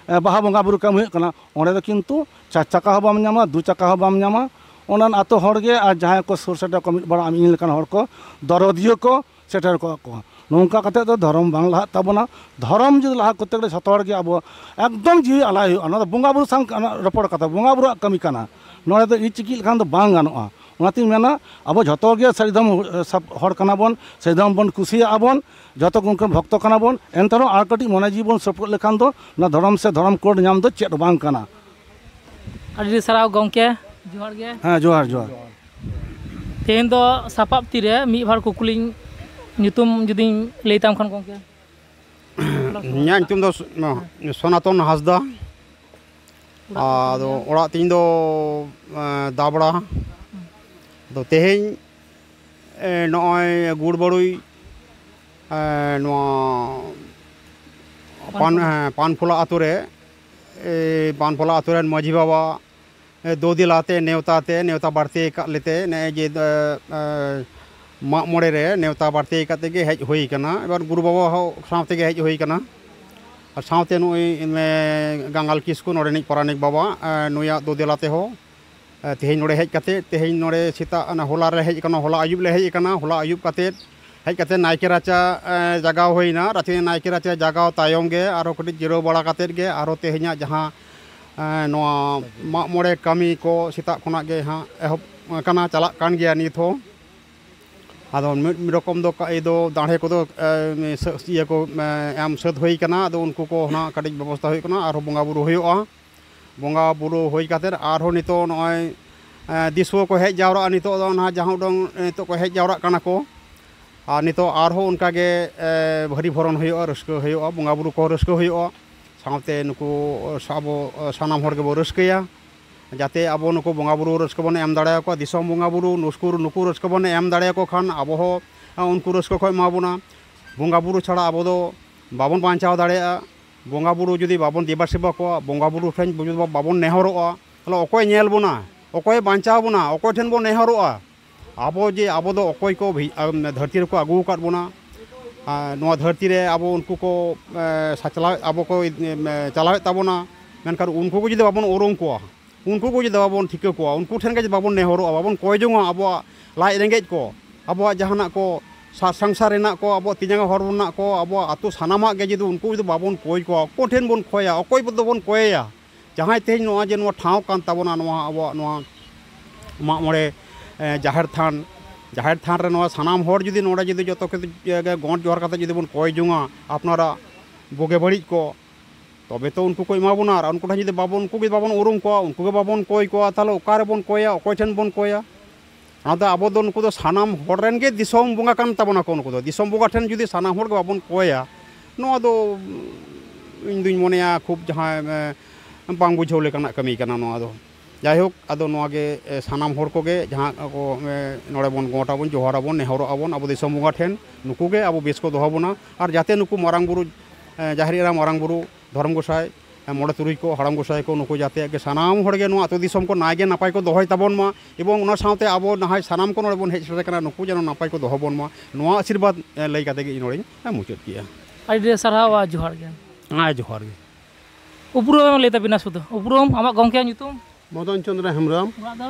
ᱮ, ᱵᱟᱦᱟ ᱵᱚᱸᱜᱟ ᱵᱩᱨᱩ ᱠᱟᱹᱢᱤ ᱦᱩᱭᱩᱜ ᱠᱟᱱᱟ, ᱚᱸᱰᱮ ᱫᱚ ᱠᱤᱱᱛᱩ ᱪᱟᱨ ᱪᱟᱠᱟ ᱦᱚᱸ ᱵᱟᱢ ᱧᱟᱢᱟ, ᱫᱩ ᱪᱟᱠᱟ ᱦᱚᱸ ᱵᱟᱢ ᱧᱟᱢᱟ᱾ ᱚᱱᱟ ᱟᱛᱳ ᱦᱚᱲ ᱜᱮ ᱟᱨ ᱡᱟᱦᱟᱸᱭ ᱠᱚ ᱥᱩᱨ ᱥᱮᱴᱮᱨ ᱠᱚ, ᱢᱤᱫ ᱵᱟᱲᱟ ᱟᱢ ᱤᱧ ᱞᱮᱠᱟᱱ ᱦᱚᱲ ᱠᱚ, ᱫᱚᱨᱚᱫᱤᱭᱟᱹ ᱠᱚ ᱥᱮᱴᱮᱨ ᱠᱚᱜᱼᱟ ᱠᱚ᱾ ᱱᱚᱝᱠᱟ ᱠᱟᱛᱮ ᱫᱚ ᱫᱷᱚᱨᱚᱢ ᱵᱟᱝ ᱞᱟᱦᱟᱜ ᱛᱟᱵᱚᱱᱟ᱾ ᱫᱷᱚᱨᱚᱢ ᱡᱩᱫᱤ ᱞᱟᱦᱟ ᱠᱚᱨᱛᱮ ᱜᱮᱞᱮ ᱡᱷᱚᱛᱚ ᱦᱚᱲ ᱜᱮ ᱟᱵᱚ ᱮᱠᱫᱚᱢ ᱡᱤᱣᱤ ᱟᱞᱟᱭ ᱦᱩᱭᱩᱜᱼᱟ᱾ ᱱᱚᱣᱟ ᱫᱚ ᱵᱚᱸᱜᱟ ᱵᱩᱨᱩ ᱥᱟᱶ ᱨᱚᱯᱚᱲ ᱠᱟᱛᱷᱟ, ᱵᱚᱸᱜᱟ ᱵᱩᱨᱩᱣᱟᱜ ᱠᱟᱹᱢᱤ ᱠᱟᱱᱟ᱾ ᱱᱚᱰᱮ ᱫᱚ ᱤᱪᱤᱠᱤ ᱞᱮᱠᱷᱟᱱ ᱫᱚ ᱵᱟᱝ ᱜᱟᱱᱚᱜᱼᱟ᱾ ᱚᱱᱟᱛᱤᱧ ᱢᱮᱱᱟ, ᱟᱵᱚ ᱡᱷᱚᱛᱚ ᱜᱮ ᱥᱟᱹᱨᱤ ᱫᱷᱚᱨᱚᱢ, ᱮ, ᱥᱟᱵ-, ᱦᱚᱲ ᱠᱟᱱᱟ ᱵᱚᱱ, ᱥᱟᱹᱨᱤ ᱫᱷᱚᱨᱚᱢ ᱵᱚᱱ ᱠᱩᱥᱤᱭᱟᱜᱼᱟ ᱵᱚᱱ, ᱡᱷᱚᱛᱚ ᱜᱮ ᱩᱱᱠᱩ ᱵᱷᱚᱠᱛᱚ ᱠᱟᱱᱟ ᱵᱚᱱ᱾ ᱮᱱᱛᱮ ᱨᱮᱦᱚᱸ ᱟᱨ ᱠᱟᱹᱴᱤᱡ ᱢᱚᱱᱮ ᱡᱤᱣᱤ ᱵᱚᱱ ᱥᱚᱯᱚᱫ ᱞᱮᱠᱷᱟᱱ ᱫᱚ ᱚᱱᱟ ᱫᱷᱚᱨᱚᱢ ᱥᱮ ᱫᱷᱚᱨᱚᱢ ᱠᱳᱰ ᱧᱟᱢ ᱫᱚ ᱪᱮᱫ ᱦᱚᱸ ᱵᱟᱝ ᱠᱟᱱᱟ᱾ ᱟᱹᱰᱤ ᱟᱹᱰᱤ ᱥᱟᱨᱦᱟᱣ ᱜᱚᱢᱠᱮ, ᱡᱚᱦᱟᱨ ᱜᱮ᱾ ᱦᱮᱸ, ᱡᱚᱦᱟᱨ, ᱡᱚᱦᱟᱨ᱾ ᱛᱮᱦᱮᱧ ᱫᱚ ᱥᱟᱯᱟᱵ ᱛᱤᱨᱮ ᱢᱤᱫ ᱵᱟᱨ ᱠᱩᱠᱞᱤᱧ, ᱧᱩᱛᱩᱢ ᱡᱩᱫᱤᱧ ᱞᱟᱹᱭ ᱛᱟᱢ ᱠᱷᱟᱱ ᱜᱚᱢᱠᱮ? ᱤᱧᱟᱹᱜ ᱧᱩᱛᱩᱢ ᱫᱚ ᱥᱚᱱᱟᱛᱚᱱ ᱦᱟᱸᱥᱫᱟ᱾ ᱟᱫᱚ ᱚᱲᱟᱜ ᱛᱤᱧ ᱫᱚ ᱫᱟᱵᱲᱟ᱾ ᱟᱫᱚ ᱛᱮᱦᱮᱧ ᱱᱚᱜᱼᱚᱭ ᱜᱩᱲᱵᱟᱹᱲᱩᱭ ᱱᱚᱣᱟ ᱯᱟᱱ ᱯᱟᱱᱯᱷᱚᱞᱟ ᱟᱛᱳ ᱨᱮ, ᱯᱟᱱᱯᱷᱚᱞᱟ ᱟᱛᱳ ᱨᱮᱱ ᱢᱟᱹᱡᱷᱤ ᱵᱟᱵᱟ ᱫᱳ ᱫᱮᱞᱟᱛᱮ, ᱱᱮᱣᱛᱟᱛᱮ, ᱱᱮᱣᱛᱟ ᱵᱟᱹᱲᱛᱤ ᱟᱠᱟᱫ ᱞᱮᱛᱮ ᱱᱮᱜᱼᱮ ᱡᱮ ᱢᱟᱜ ᱢᱚᱬᱮ ᱨᱮ ᱱᱮᱣᱛᱟ ᱵᱟᱨᱛᱤ ᱠᱟᱛᱮ ᱜᱮ ᱦᱮᱡ ᱦᱩᱭ ᱠᱟᱱᱟ, ᱮᱵᱟᱨ ᱜᱩᱨᱩ ᱵᱟᱵᱟ ᱦᱚᱸ ᱥᱟᱶ ᱛᱮᱜᱮ ᱦᱮᱡ ᱦᱩᱭ ᱠᱟᱱᱟ᱾ ᱟᱨ ᱥᱟᱶᱛᱮ ᱱᱩᱭ, ᱮ, ᱜᱟᱝᱜᱟᱞ ᱠᱤᱥᱠᱩ, ᱱᱚᱰᱮᱱᱤᱡ ᱯᱟᱨᱟᱱᱤᱠ ᱵᱟᱵᱟ, ᱮ, ᱱᱩᱭᱟᱜ ᱫᱩ ᱫᱮᱞᱟ ᱛᱮᱦᱚᱸ, ᱮ, ᱛᱮᱦᱮᱧ ᱱᱚᱰᱮ ᱦᱮᱡ ᱠᱟᱛᱮ, ᱛᱮᱦᱮᱧ ᱱᱚᱰᱮ ᱥᱮᱛᱟᱜ, ᱚᱱᱟ ᱦᱚᱞᱟ ᱨᱮ ᱦᱮᱡ ᱠᱟᱱᱟ, ᱦᱚᱞᱟ ᱟᱹᱭᱩᱵ ᱞᱮ ᱦᱮᱡ ᱠᱟᱱᱟ, ᱦᱚᱞᱟ ᱟᱹᱭᱩᱵ ᱠᱟᱛᱮ ᱦᱮᱡ ᱠᱟᱛᱮ ᱱᱟᱭᱠᱮ ᱨᱟᱪᱟ, ᱮ, ᱡᱟᱜᱟᱣ ᱦᱩᱭᱱᱟ᱾ ᱨᱟᱪᱟ, ᱱᱟᱭᱠᱮ ᱨᱟᱪᱟ ᱡᱟᱜᱟᱣ ᱛᱟᱭᱚᱢ ᱜᱮ ᱟᱨᱦᱚᱸ ᱠᱟᱹᱴᱤᱡ ᱡᱤᱨᱟᱹᱣ ᱵᱟᱲᱟ ᱠᱟᱛᱮ ᱜᱮ ᱟᱨᱦᱚᱸ ᱛᱮᱦᱮᱧᱟᱜ ᱡᱟᱦᱟᱸ, ᱮ, ᱱᱚᱣᱟ ᱢᱟᱜ ᱢᱚᱬᱮ ᱠᱟᱹᱢᱤ ᱠᱚ ᱥᱮᱛᱟᱜ ᱠᱷᱚᱱᱟᱜ ᱜᱮ ᱦᱟᱸᱜ ᱮᱦᱚᱵ ᱟᱠᱟᱱᱟ, ᱪᱟᱞᱟᱜ ᱠᱟᱱ ᱜᱮᱭᱟ ᱱᱤᱛ ᱦᱚᱸ᱾ ᱟᱫᱚ ᱢᱤᱫ ᱨᱚᱠᱚᱢ ᱫᱚ ᱠᱟ-, ᱤᱭᱟᱹ ᱫᱚ ᱫᱟᱲᱮ ᱠᱚᱫᱚ, ᱮ, ᱥᱟᱹ-, ᱤᱭᱟᱹ ᱠᱚ, ᱮ, ᱮᱢ ᱥᱟᱹᱛ ᱦᱩᱭ ᱠᱟᱱᱟ᱾ ᱟᱫᱚ ᱩᱱᱠᱩ ᱠᱚ ᱦᱟᱸᱜ ᱠᱟᱹᱴᱤᱡ ᱵᱮᱵᱚᱥᱛᱷᱟ ᱦᱩᱭᱩᱜ ᱠᱟᱱᱟ, ᱟᱨᱦᱚᱸ ᱵᱚᱸᱜᱟ ᱵᱩᱨᱩ ᱦᱩᱭᱩᱜᱼᱟ᱾ ᱵᱚᱸᱜᱟ ᱵᱩᱨᱩ ᱦᱩᱭ ᱠᱟᱛᱮᱫ ᱟᱨᱦᱚᱸ ᱱᱤᱛᱚᱜ ᱱᱚᱜᱼᱚᱭ, ᱮ, ᱫᱤᱥᱩᱣᱟᱹ ᱠᱚ ᱦᱮᱡ ᱡᱟᱣᱨᱟᱜᱼᱟ᱾ ᱱᱤᱛᱚᱜ ᱫᱚ ᱱᱟᱦᱟᱜ ᱡᱟᱦᱟᱸ ᱩᱰᱟᱹᱝ ᱱᱤᱛᱚᱜ ᱠᱚ ᱦᱮᱡ ᱡᱟᱣᱨᱟᱜ ᱠᱟᱱᱟ ᱠᱚ, ᱟᱨ ᱱᱤᱛᱚᱜ ᱟᱨᱦᱚᱸ ᱚᱱᱠᱟ ᱜᱮ, ᱮ, ᱵᱷᱟᱹᱨᱤ ᱵᱷᱚᱨᱚᱱ ᱦᱩᱭᱩᱜᱼᱟ, ᱨᱟᱹᱥᱠᱟᱹ ᱦᱩᱭᱩᱜᱼᱟ, ᱵᱚᱸᱜᱟ ᱵᱩᱨᱩ ᱠᱚ ᱨᱟᱹᱥᱠᱟᱹ ᱦᱩᱭᱩᱜᱼᱟ, ᱥᱟᱶᱛᱮ ᱱᱩᱠᱩ ᱥᱟ-, ᱟᱵᱚ ᱥᱟᱱᱟᱢ ᱦᱚᱲ ᱜᱮᱵᱚ ᱨᱟᱹᱥᱠᱟᱹᱭᱟ᱾ ᱡᱟᱛᱮ ᱟᱵᱚ ᱱᱩᱠᱩ ᱵᱚᱸᱜᱟ ᱵᱩᱨᱩ ᱨᱟᱹᱥᱠᱟᱹ ᱵᱚᱱ ᱮᱢ ᱫᱟᱲᱮᱭᱟᱠᱚᱣᱟ, ᱫᱤᱥᱚᱢ ᱵᱚᱸᱜᱟ ᱵᱩᱨᱩ ᱱᱩᱥᱠᱩ, ᱱᱩᱠᱩ ᱨᱟᱹᱥᱠᱟᱹ ᱵᱚᱱ ᱮᱢ ᱫᱟᱲᱮᱭᱟᱠᱚ ᱠᱷᱟᱱ ᱟᱵᱚ ᱦᱚᱸ, ᱮ, ᱩᱱᱠᱩ ᱨᱟᱹᱥᱠᱟᱹ ᱠᱚ ᱮᱢᱟ ᱵᱚᱱᱟ᱾ ᱵᱚᱸᱜᱟ ᱵᱩᱨᱩ ᱪᱷᱟᱲᱟ ᱟᱵᱚ ᱫᱚ ᱵᱟᱵᱚᱱ ᱵᱟᱧᱪᱟᱣ ᱫᱟᱲᱮᱭᱟᱜᱼᱟ᱾ ᱵᱚᱸᱜᱟ ᱵᱩᱨᱩ ᱡᱩᱫᱤ ᱵᱟᱵᱚᱱ ᱫᱮᱵᱟ ᱥᱮᱵᱟ ᱠᱚᱣᱟ, ᱵᱚᱸᱜᱟ ᱵᱩᱨᱩ ᱴᱷᱮᱱ ᱡᱩᱫᱤ ᱵᱟᱵᱚᱱ ᱱᱮᱦᱚᱨᱚᱜᱼᱟ, ᱛᱟᱦᱚᱞᱮ ᱚᱠᱚᱭ ᱧᱮᱞ ᱵᱚᱱᱟ? ᱚᱠᱚᱭ ᱵᱟᱧᱪᱟᱣ ᱵᱚᱱᱟ? ᱚᱠᱚᱭ ᱴᱷᱮᱱ ᱵᱚᱱ ᱱᱮᱦᱚᱨᱚᱜᱼᱟ? ᱟᱵᱚ ᱡᱮ, ᱟᱵᱚ ᱫᱚ ᱚᱠᱚᱭ ᱠᱚ ᱵᱷᱤ-, ᱟᱢ, ᱫᱷᱟᱹᱨᱛᱤ ᱨᱮᱠᱚ ᱟᱹᱜᱩ ᱟᱠᱟᱫ ᱵᱚᱱᱟ, ᱟᱨ ᱱᱚᱣᱟ ᱫᱷᱟᱹᱨᱛᱤ ᱨᱮ ᱟᱵᱚ ᱩᱱᱠᱩ ᱠᱚ, ᱮ, ᱥᱟᱪᱞᱟᱣᱮᱫ, ᱟᱵᱚ ᱠᱚ, ᱮ, ᱪᱟᱞᱟᱣᱮᱫ ᱛᱟᱵᱚᱱᱟ, ᱢᱮᱱᱠᱷᱟᱱ ᱩᱱᱠᱩ ᱠᱚ ᱡᱩᱫᱤ ᱵᱟᱵᱚᱱ ᱩᱨᱩᱢ ᱠᱚᱣᱟ, ᱩᱱᱠᱩ ᱠᱚ ᱡᱩᱫᱤ ᱵᱟᱵᱚᱱ ᱴᱷᱤᱠᱟᱹ ᱠᱚᱣᱟ, ᱩᱱᱠᱩ ᱴᱷᱮᱱ ᱜᱮ ᱡᱩᱫᱤ ᱵᱟᱵᱚᱱ ᱱᱮᱦᱚᱨᱚᱜᱼᱟ, ᱵᱟᱵᱚᱱ ᱠᱚᱭ ᱡᱚᱝᱟ ᱟᱵᱚᱣᱟᱜ ᱞᱟᱡ ᱨᱮᱸᱜᱮᱡ ᱠᱚ, ᱟᱵᱚᱣᱟᱜ ᱡᱟᱦᱟᱱᱟᱜ ᱠᱚ, ᱥᱟ-, ᱥᱚᱝᱥᱟᱨ ᱨᱮᱱᱟᱜ ᱠᱚ, ᱟᱵᱚᱣᱟᱜ ᱛᱤ ᱡᱟᱸᱜᱟ ᱦᱚᱲᱢᱚ ᱨᱮᱱᱟᱜ ᱠᱚ, ᱟᱵᱚᱣᱟᱜ ᱟᱹᱛᱩ ᱥᱟᱱᱟᱢᱟᱜ ᱜᱮ ᱡᱩᱫᱤ ᱩᱱᱠᱩ ᱡᱩᱫᱤ ᱵᱟᱵᱚᱱ ᱠᱚᱭ ᱠᱚᱣᱟ, ᱚᱠᱚᱭ ᱴᱷᱮᱱ ᱵᱚᱱ ᱠᱚᱭᱟ? ᱚᱠᱚᱭ ᱫᱚᱵᱚᱱ ᱠᱚᱭᱮᱭᱟ? ᱡᱟᱦᱟᱸᱭ ᱛᱮᱦᱮᱧ ᱱᱚᱣᱟ ᱡᱮ ᱱᱚᱣᱟ ᱴᱷᱟᱶ ᱠᱟᱱ ᱛᱟᱵᱚᱱᱟ, ᱱᱚᱣᱟ ᱟᱵᱚᱣᱟᱜ ᱱᱚᱣᱟ ᱢᱟᱜ ᱢᱚᱬᱮ, ᱮ, ᱡᱟᱦᱮᱨ ᱛᱷᱟᱱ, ᱡᱟᱦᱮᱨ ᱛᱷᱟᱱ ᱨᱮ ᱱᱚᱣᱟ ᱥᱟᱱᱟᱢ ᱦᱚᱲ ᱡᱩᱫᱤ ᱱᱚᱰᱮ ᱡᱩᱫᱤ ᱡᱚᱛᱚ ᱠᱚ, ᱮ, ᱜᱚᱸᱰ ᱡᱚᱦᱟᱨ ᱠᱟᱛᱮ ᱡᱩᱫᱤ ᱵᱚᱱ ᱠᱚᱭ ᱡᱚᱝᱟ ᱟᱯᱱᱟᱨᱟᱜ ᱵᱩᱜᱤ ᱵᱟᱹᱲᱤᱡ ᱠᱚ, ᱛᱚᱵᱮ ᱛᱚ ᱩᱱᱠᱩ ᱠᱚ ᱮᱢᱟ ᱵᱚᱱᱟ᱾ ᱟᱨ ᱩᱱᱠᱩ ᱴᱷᱮᱱ ᱡᱩᱫᱤ ᱵᱟᱵᱚᱱ, ᱩᱱᱠᱩ ᱜᱮ ᱵᱟᱵᱚᱱ ᱩᱨᱩᱢ ᱠᱚᱣᱟ, ᱩᱱᱠᱩ ᱜᱮ ᱵᱟᱵᱚᱱ ᱠᱚᱭ ᱠᱚᱣᱟ, ᱛᱟᱦᱚᱞᱮ ᱚᱠᱟ ᱨᱮᱵᱚᱱ ᱠᱚᱭᱟ? ᱚᱠᱚᱭ ᱴᱷᱮᱱ ᱵᱚᱱ ᱠᱚᱭᱟ? ᱚᱱᱟᱛᱮ ᱟᱵᱚ ᱫᱚ ᱱᱩᱠᱩ ᱫᱚ ᱥᱟᱱᱟᱢ ᱦᱚᱲ ᱨᱮᱱ ᱜᱮ ᱫᱤᱥᱚᱢ ᱵᱚᱸᱜᱟ ᱠᱟᱱ ᱛᱟᱵᱚᱱᱟ ᱠᱚ ᱱᱩᱠᱩ ᱫᱚ᱾ ᱫᱤᱥᱚᱢ ᱵᱚᱸᱜᱟ ᱴᱷᱮᱱ ᱡᱩᱫᱤ ᱥᱟᱱᱟᱢ ᱦᱚᱲ ᱜᱮ ᱵᱟᱵᱚᱱ ᱠᱚᱭᱟ, ᱱᱚᱣᱟ ᱫᱚ, ᱩᱸ, ᱤᱧ ᱫᱩᱧ ᱢᱚᱱᱮᱭᱟ ᱠᱷᱩᱵ ᱡᱟᱦᱟᱸ, ᱮ, ᱵᱟᱝ ᱵᱩᱡᱷᱟᱹᱣ ᱞᱮᱠᱟᱱᱟᱜ ᱠᱟᱹᱢᱤ ᱠᱟᱱᱟ ᱱᱚᱣᱟ ᱫᱚ᱾ ᱡᱟᱭᱦᱳᱠ, ᱟᱫᱚ ᱱᱚᱣᱟ ᱜᱮ, ᱮ, ᱥᱟᱱᱟᱢ ᱦᱚᱲ ᱠᱚᱜᱮ ᱡᱟᱦᱟᱸ ᱠᱚ, ᱮ, ᱱᱚᱰᱮ ᱵᱚᱱ ᱜᱚᱸᱴ ᱟᱵᱚᱱ, ᱡᱚᱦᱟᱨ ᱟᱵᱚᱱ, ᱱᱮᱦᱚᱨᱚᱜ ᱟᱵᱚᱱ ᱟᱵᱚ ᱫᱤᱥᱚᱢ ᱵᱚᱸᱜᱟ ᱴᱷᱮᱱ, ᱱᱩᱠᱩ ᱜᱮ ᱟᱵᱚ ᱵᱮᱥ ᱠᱚ ᱫᱚᱦᱚ ᱵᱚᱱᱟ᱾ ᱟᱨ ᱡᱟᱛᱮ ᱱᱩᱠᱩ ᱢᱟᱨᱟᱝ ᱵᱩᱨᱩ, ᱮ, ᱡᱟᱦᱮᱨ ᱮᱨᱟ, ᱢᱟᱨᱟᱝ ᱵᱩᱨᱩ, ᱫᱷᱚᱨᱚᱢ ᱜᱚᱸᱥᱟᱭ, ᱢᱚᱬᱮ ᱛᱩᱨᱩᱭ ᱠᱚ, ᱦᱟᱲᱟᱢ ᱜᱚᱸᱥᱟᱭ ᱠᱚ, ᱱᱩᱠᱩ ᱡᱟᱛᱮ ᱜᱮ ᱥᱟᱱᱟᱢ ᱦᱚᱲ ᱜᱮ ᱱᱚᱣᱟ ᱟᱹᱛᱩ ᱫᱤᱥᱚᱢ ᱠᱚ ᱱᱟᱭ ᱜᱮ ᱱᱟᱯᱟᱭ ᱠᱚ ᱫᱚᱦᱚᱭ ᱛᱟᱵᱚᱱ ᱢᱟ, ᱮᱵᱚᱝ ᱚᱱᱟ ᱥᱟᱶᱛᱮ ᱟᱵᱚ ᱱᱟᱦᱟᱭ ᱥᱟᱱᱟᱢ ᱠᱚ ᱱᱚᱰᱮ ᱵᱚᱱ ᱦᱮᱡ ᱥᱮᱴᱮᱨ ᱟᱠᱟᱱᱟ, ᱱᱩᱠᱩ ᱡᱮᱱᱚ ᱱᱟᱯᱟᱭ ᱠᱚ ᱫᱚᱦᱚ ᱵᱚᱱ ᱢᱟ, ᱱᱚᱣᱟ ᱟᱥᱤᱨᱵᱟᱫᱽ, ᱮ, ᱞᱟᱹᱭ ᱠᱟᱛᱮ ᱜᱮ ᱤᱧ ᱱᱚᱰᱮᱧ, ᱮ, ᱢᱩᱪᱟᱹᱫ ᱠᱮᱜᱼᱟ᱾ ᱟᱹᱰᱤ ᱟᱹᱰᱤ ᱥᱟᱨᱦᱟᱣ ᱟᱨ ᱡᱚᱦᱟᱨ ᱜᱮ᱾ ᱦᱮᱸ, ᱡᱚᱦᱟᱨ ᱜᱮ᱾ ᱩᱯᱨᱩᱢ ᱞᱟᱹᱭ ᱛᱟᱵᱤᱱᱟ ᱥᱩᱫᱷᱩ, ᱩᱯᱨᱩᱢ, ᱟᱢᱟᱜ ᱜᱚᱢᱠᱮᱭᱟᱜ ᱧᱩᱛᱩᱢ? ᱢᱚᱫᱚᱱ ᱪᱚᱸᱫᱽᱨᱚ ᱦᱮᱢᱵᱨᱚᱢ᱾ ᱚᱲᱟᱜ ᱫᱚ?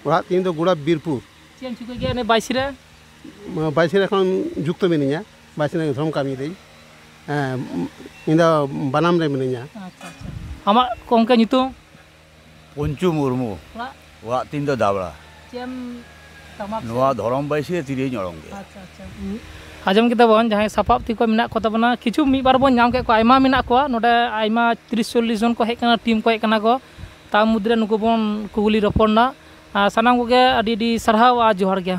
ᱚᱲᱟᱜ ᱛᱤᱧ ᱫᱚ ᱜᱩᱲᱟ ᱵᱤᱨᱯᱩᱨ᱾ ᱪᱮᱫ ᱮᱢ ᱪᱤᱠᱟᱹᱭ ᱜᱮᱭᱟ ᱱᱤᱭᱟᱹ ᱵᱟᱭᱤᱥ ᱨᱮ? ᱵᱟᱭᱤᱥ ᱨᱮ ᱮᱠᱷᱚᱱ ᱡᱩᱠᱛᱚ ᱢᱤᱱᱟᱹᱧᱟ, ᱵᱟᱭᱤᱥ ᱨᱮ ᱫᱷᱚᱨᱚᱢ ᱠᱟᱹᱢᱤ ᱨᱮᱧ᱾ ᱦᱮᱸ, ᱤᱧ ᱫᱚ ᱵᱟᱱᱟᱢ ᱨᱮ ᱢᱤᱱᱟᱹᱧᱟ᱾ ᱟᱪᱪᱷᱟ, ᱟᱪᱪᱷᱟ᱾ ᱟᱢᱟᱜ ᱜᱚᱢᱠᱮ ᱧᱩᱛᱩᱢ? ᱯᱚᱧᱪᱩ ᱢᱩᱨᱢᱩ᱾ ᱚᱲᱟᱜ? ᱚᱲᱟᱜ ᱛᱤᱧ ᱫᱚ ᱫᱟᱵᱲᱟ᱾ ᱪᱮᱫ ᱮᱢ ᱠᱟᱢᱟ ᱥᱮ? ᱱᱚᱣᱟ ᱫᱷᱚᱨᱚᱢ ᱵᱟᱭᱤᱥ ᱨᱮ ᱛᱤᱨᱮᱧ ᱚᱲᱚᱝ ᱜᱮᱭᱟ᱾ ᱟᱪᱪᱷᱟ, ᱟᱪᱪᱷᱟ᱾ ᱟᱸᱡᱚᱢ ᱠᱮᱫᱟ ᱵᱚᱱ, ᱡᱟᱦᱟᱸᱭ ᱥᱟᱯᱟᱵ ᱛᱤ ᱠᱚ ᱢᱮᱱᱟᱜ ᱠᱚ ᱛᱟᱵᱚᱱᱟ, ᱠᱤᱪᱷᱩ ᱢᱤᱫ ᱵᱟᱨ ᱵᱚᱱ ᱧᱟᱢ ᱠᱮᱫ ᱠᱚᱣᱟ, ᱟᱭᱢᱟ ᱢᱮᱱᱟᱜ ᱠᱚᱣᱟ ᱱᱚᱰᱮ, ᱟᱭᱢᱟ ᱛᱤᱨᱤᱥ ᱪᱚᱞᱞᱤᱥ ᱡᱚᱱ ᱠᱚ ᱦᱮᱡ ᱠᱟᱱᱟ, ᱴᱤᱢ ᱠᱚ ᱦᱮᱡ ᱠᱟᱱᱟ ᱠᱚ, ᱛᱟᱨ ᱢᱚᱫᱽᱫᱷᱮ ᱨᱮ ᱱᱩᱠᱩ ᱵᱚᱱ ᱠᱩᱠᱞᱤ ᱨᱚᱯᱚᱲ ᱮᱱᱟ᱾ ᱟᱨ ᱥᱟᱱᱟᱢ ᱠᱚᱜᱮ ᱟᱹᱰᱤ ᱟᱹᱰᱤ ᱥᱟᱨᱦᱟᱣ ᱟᱨ ᱡᱚᱦᱟᱨ ᱜᱮ᱾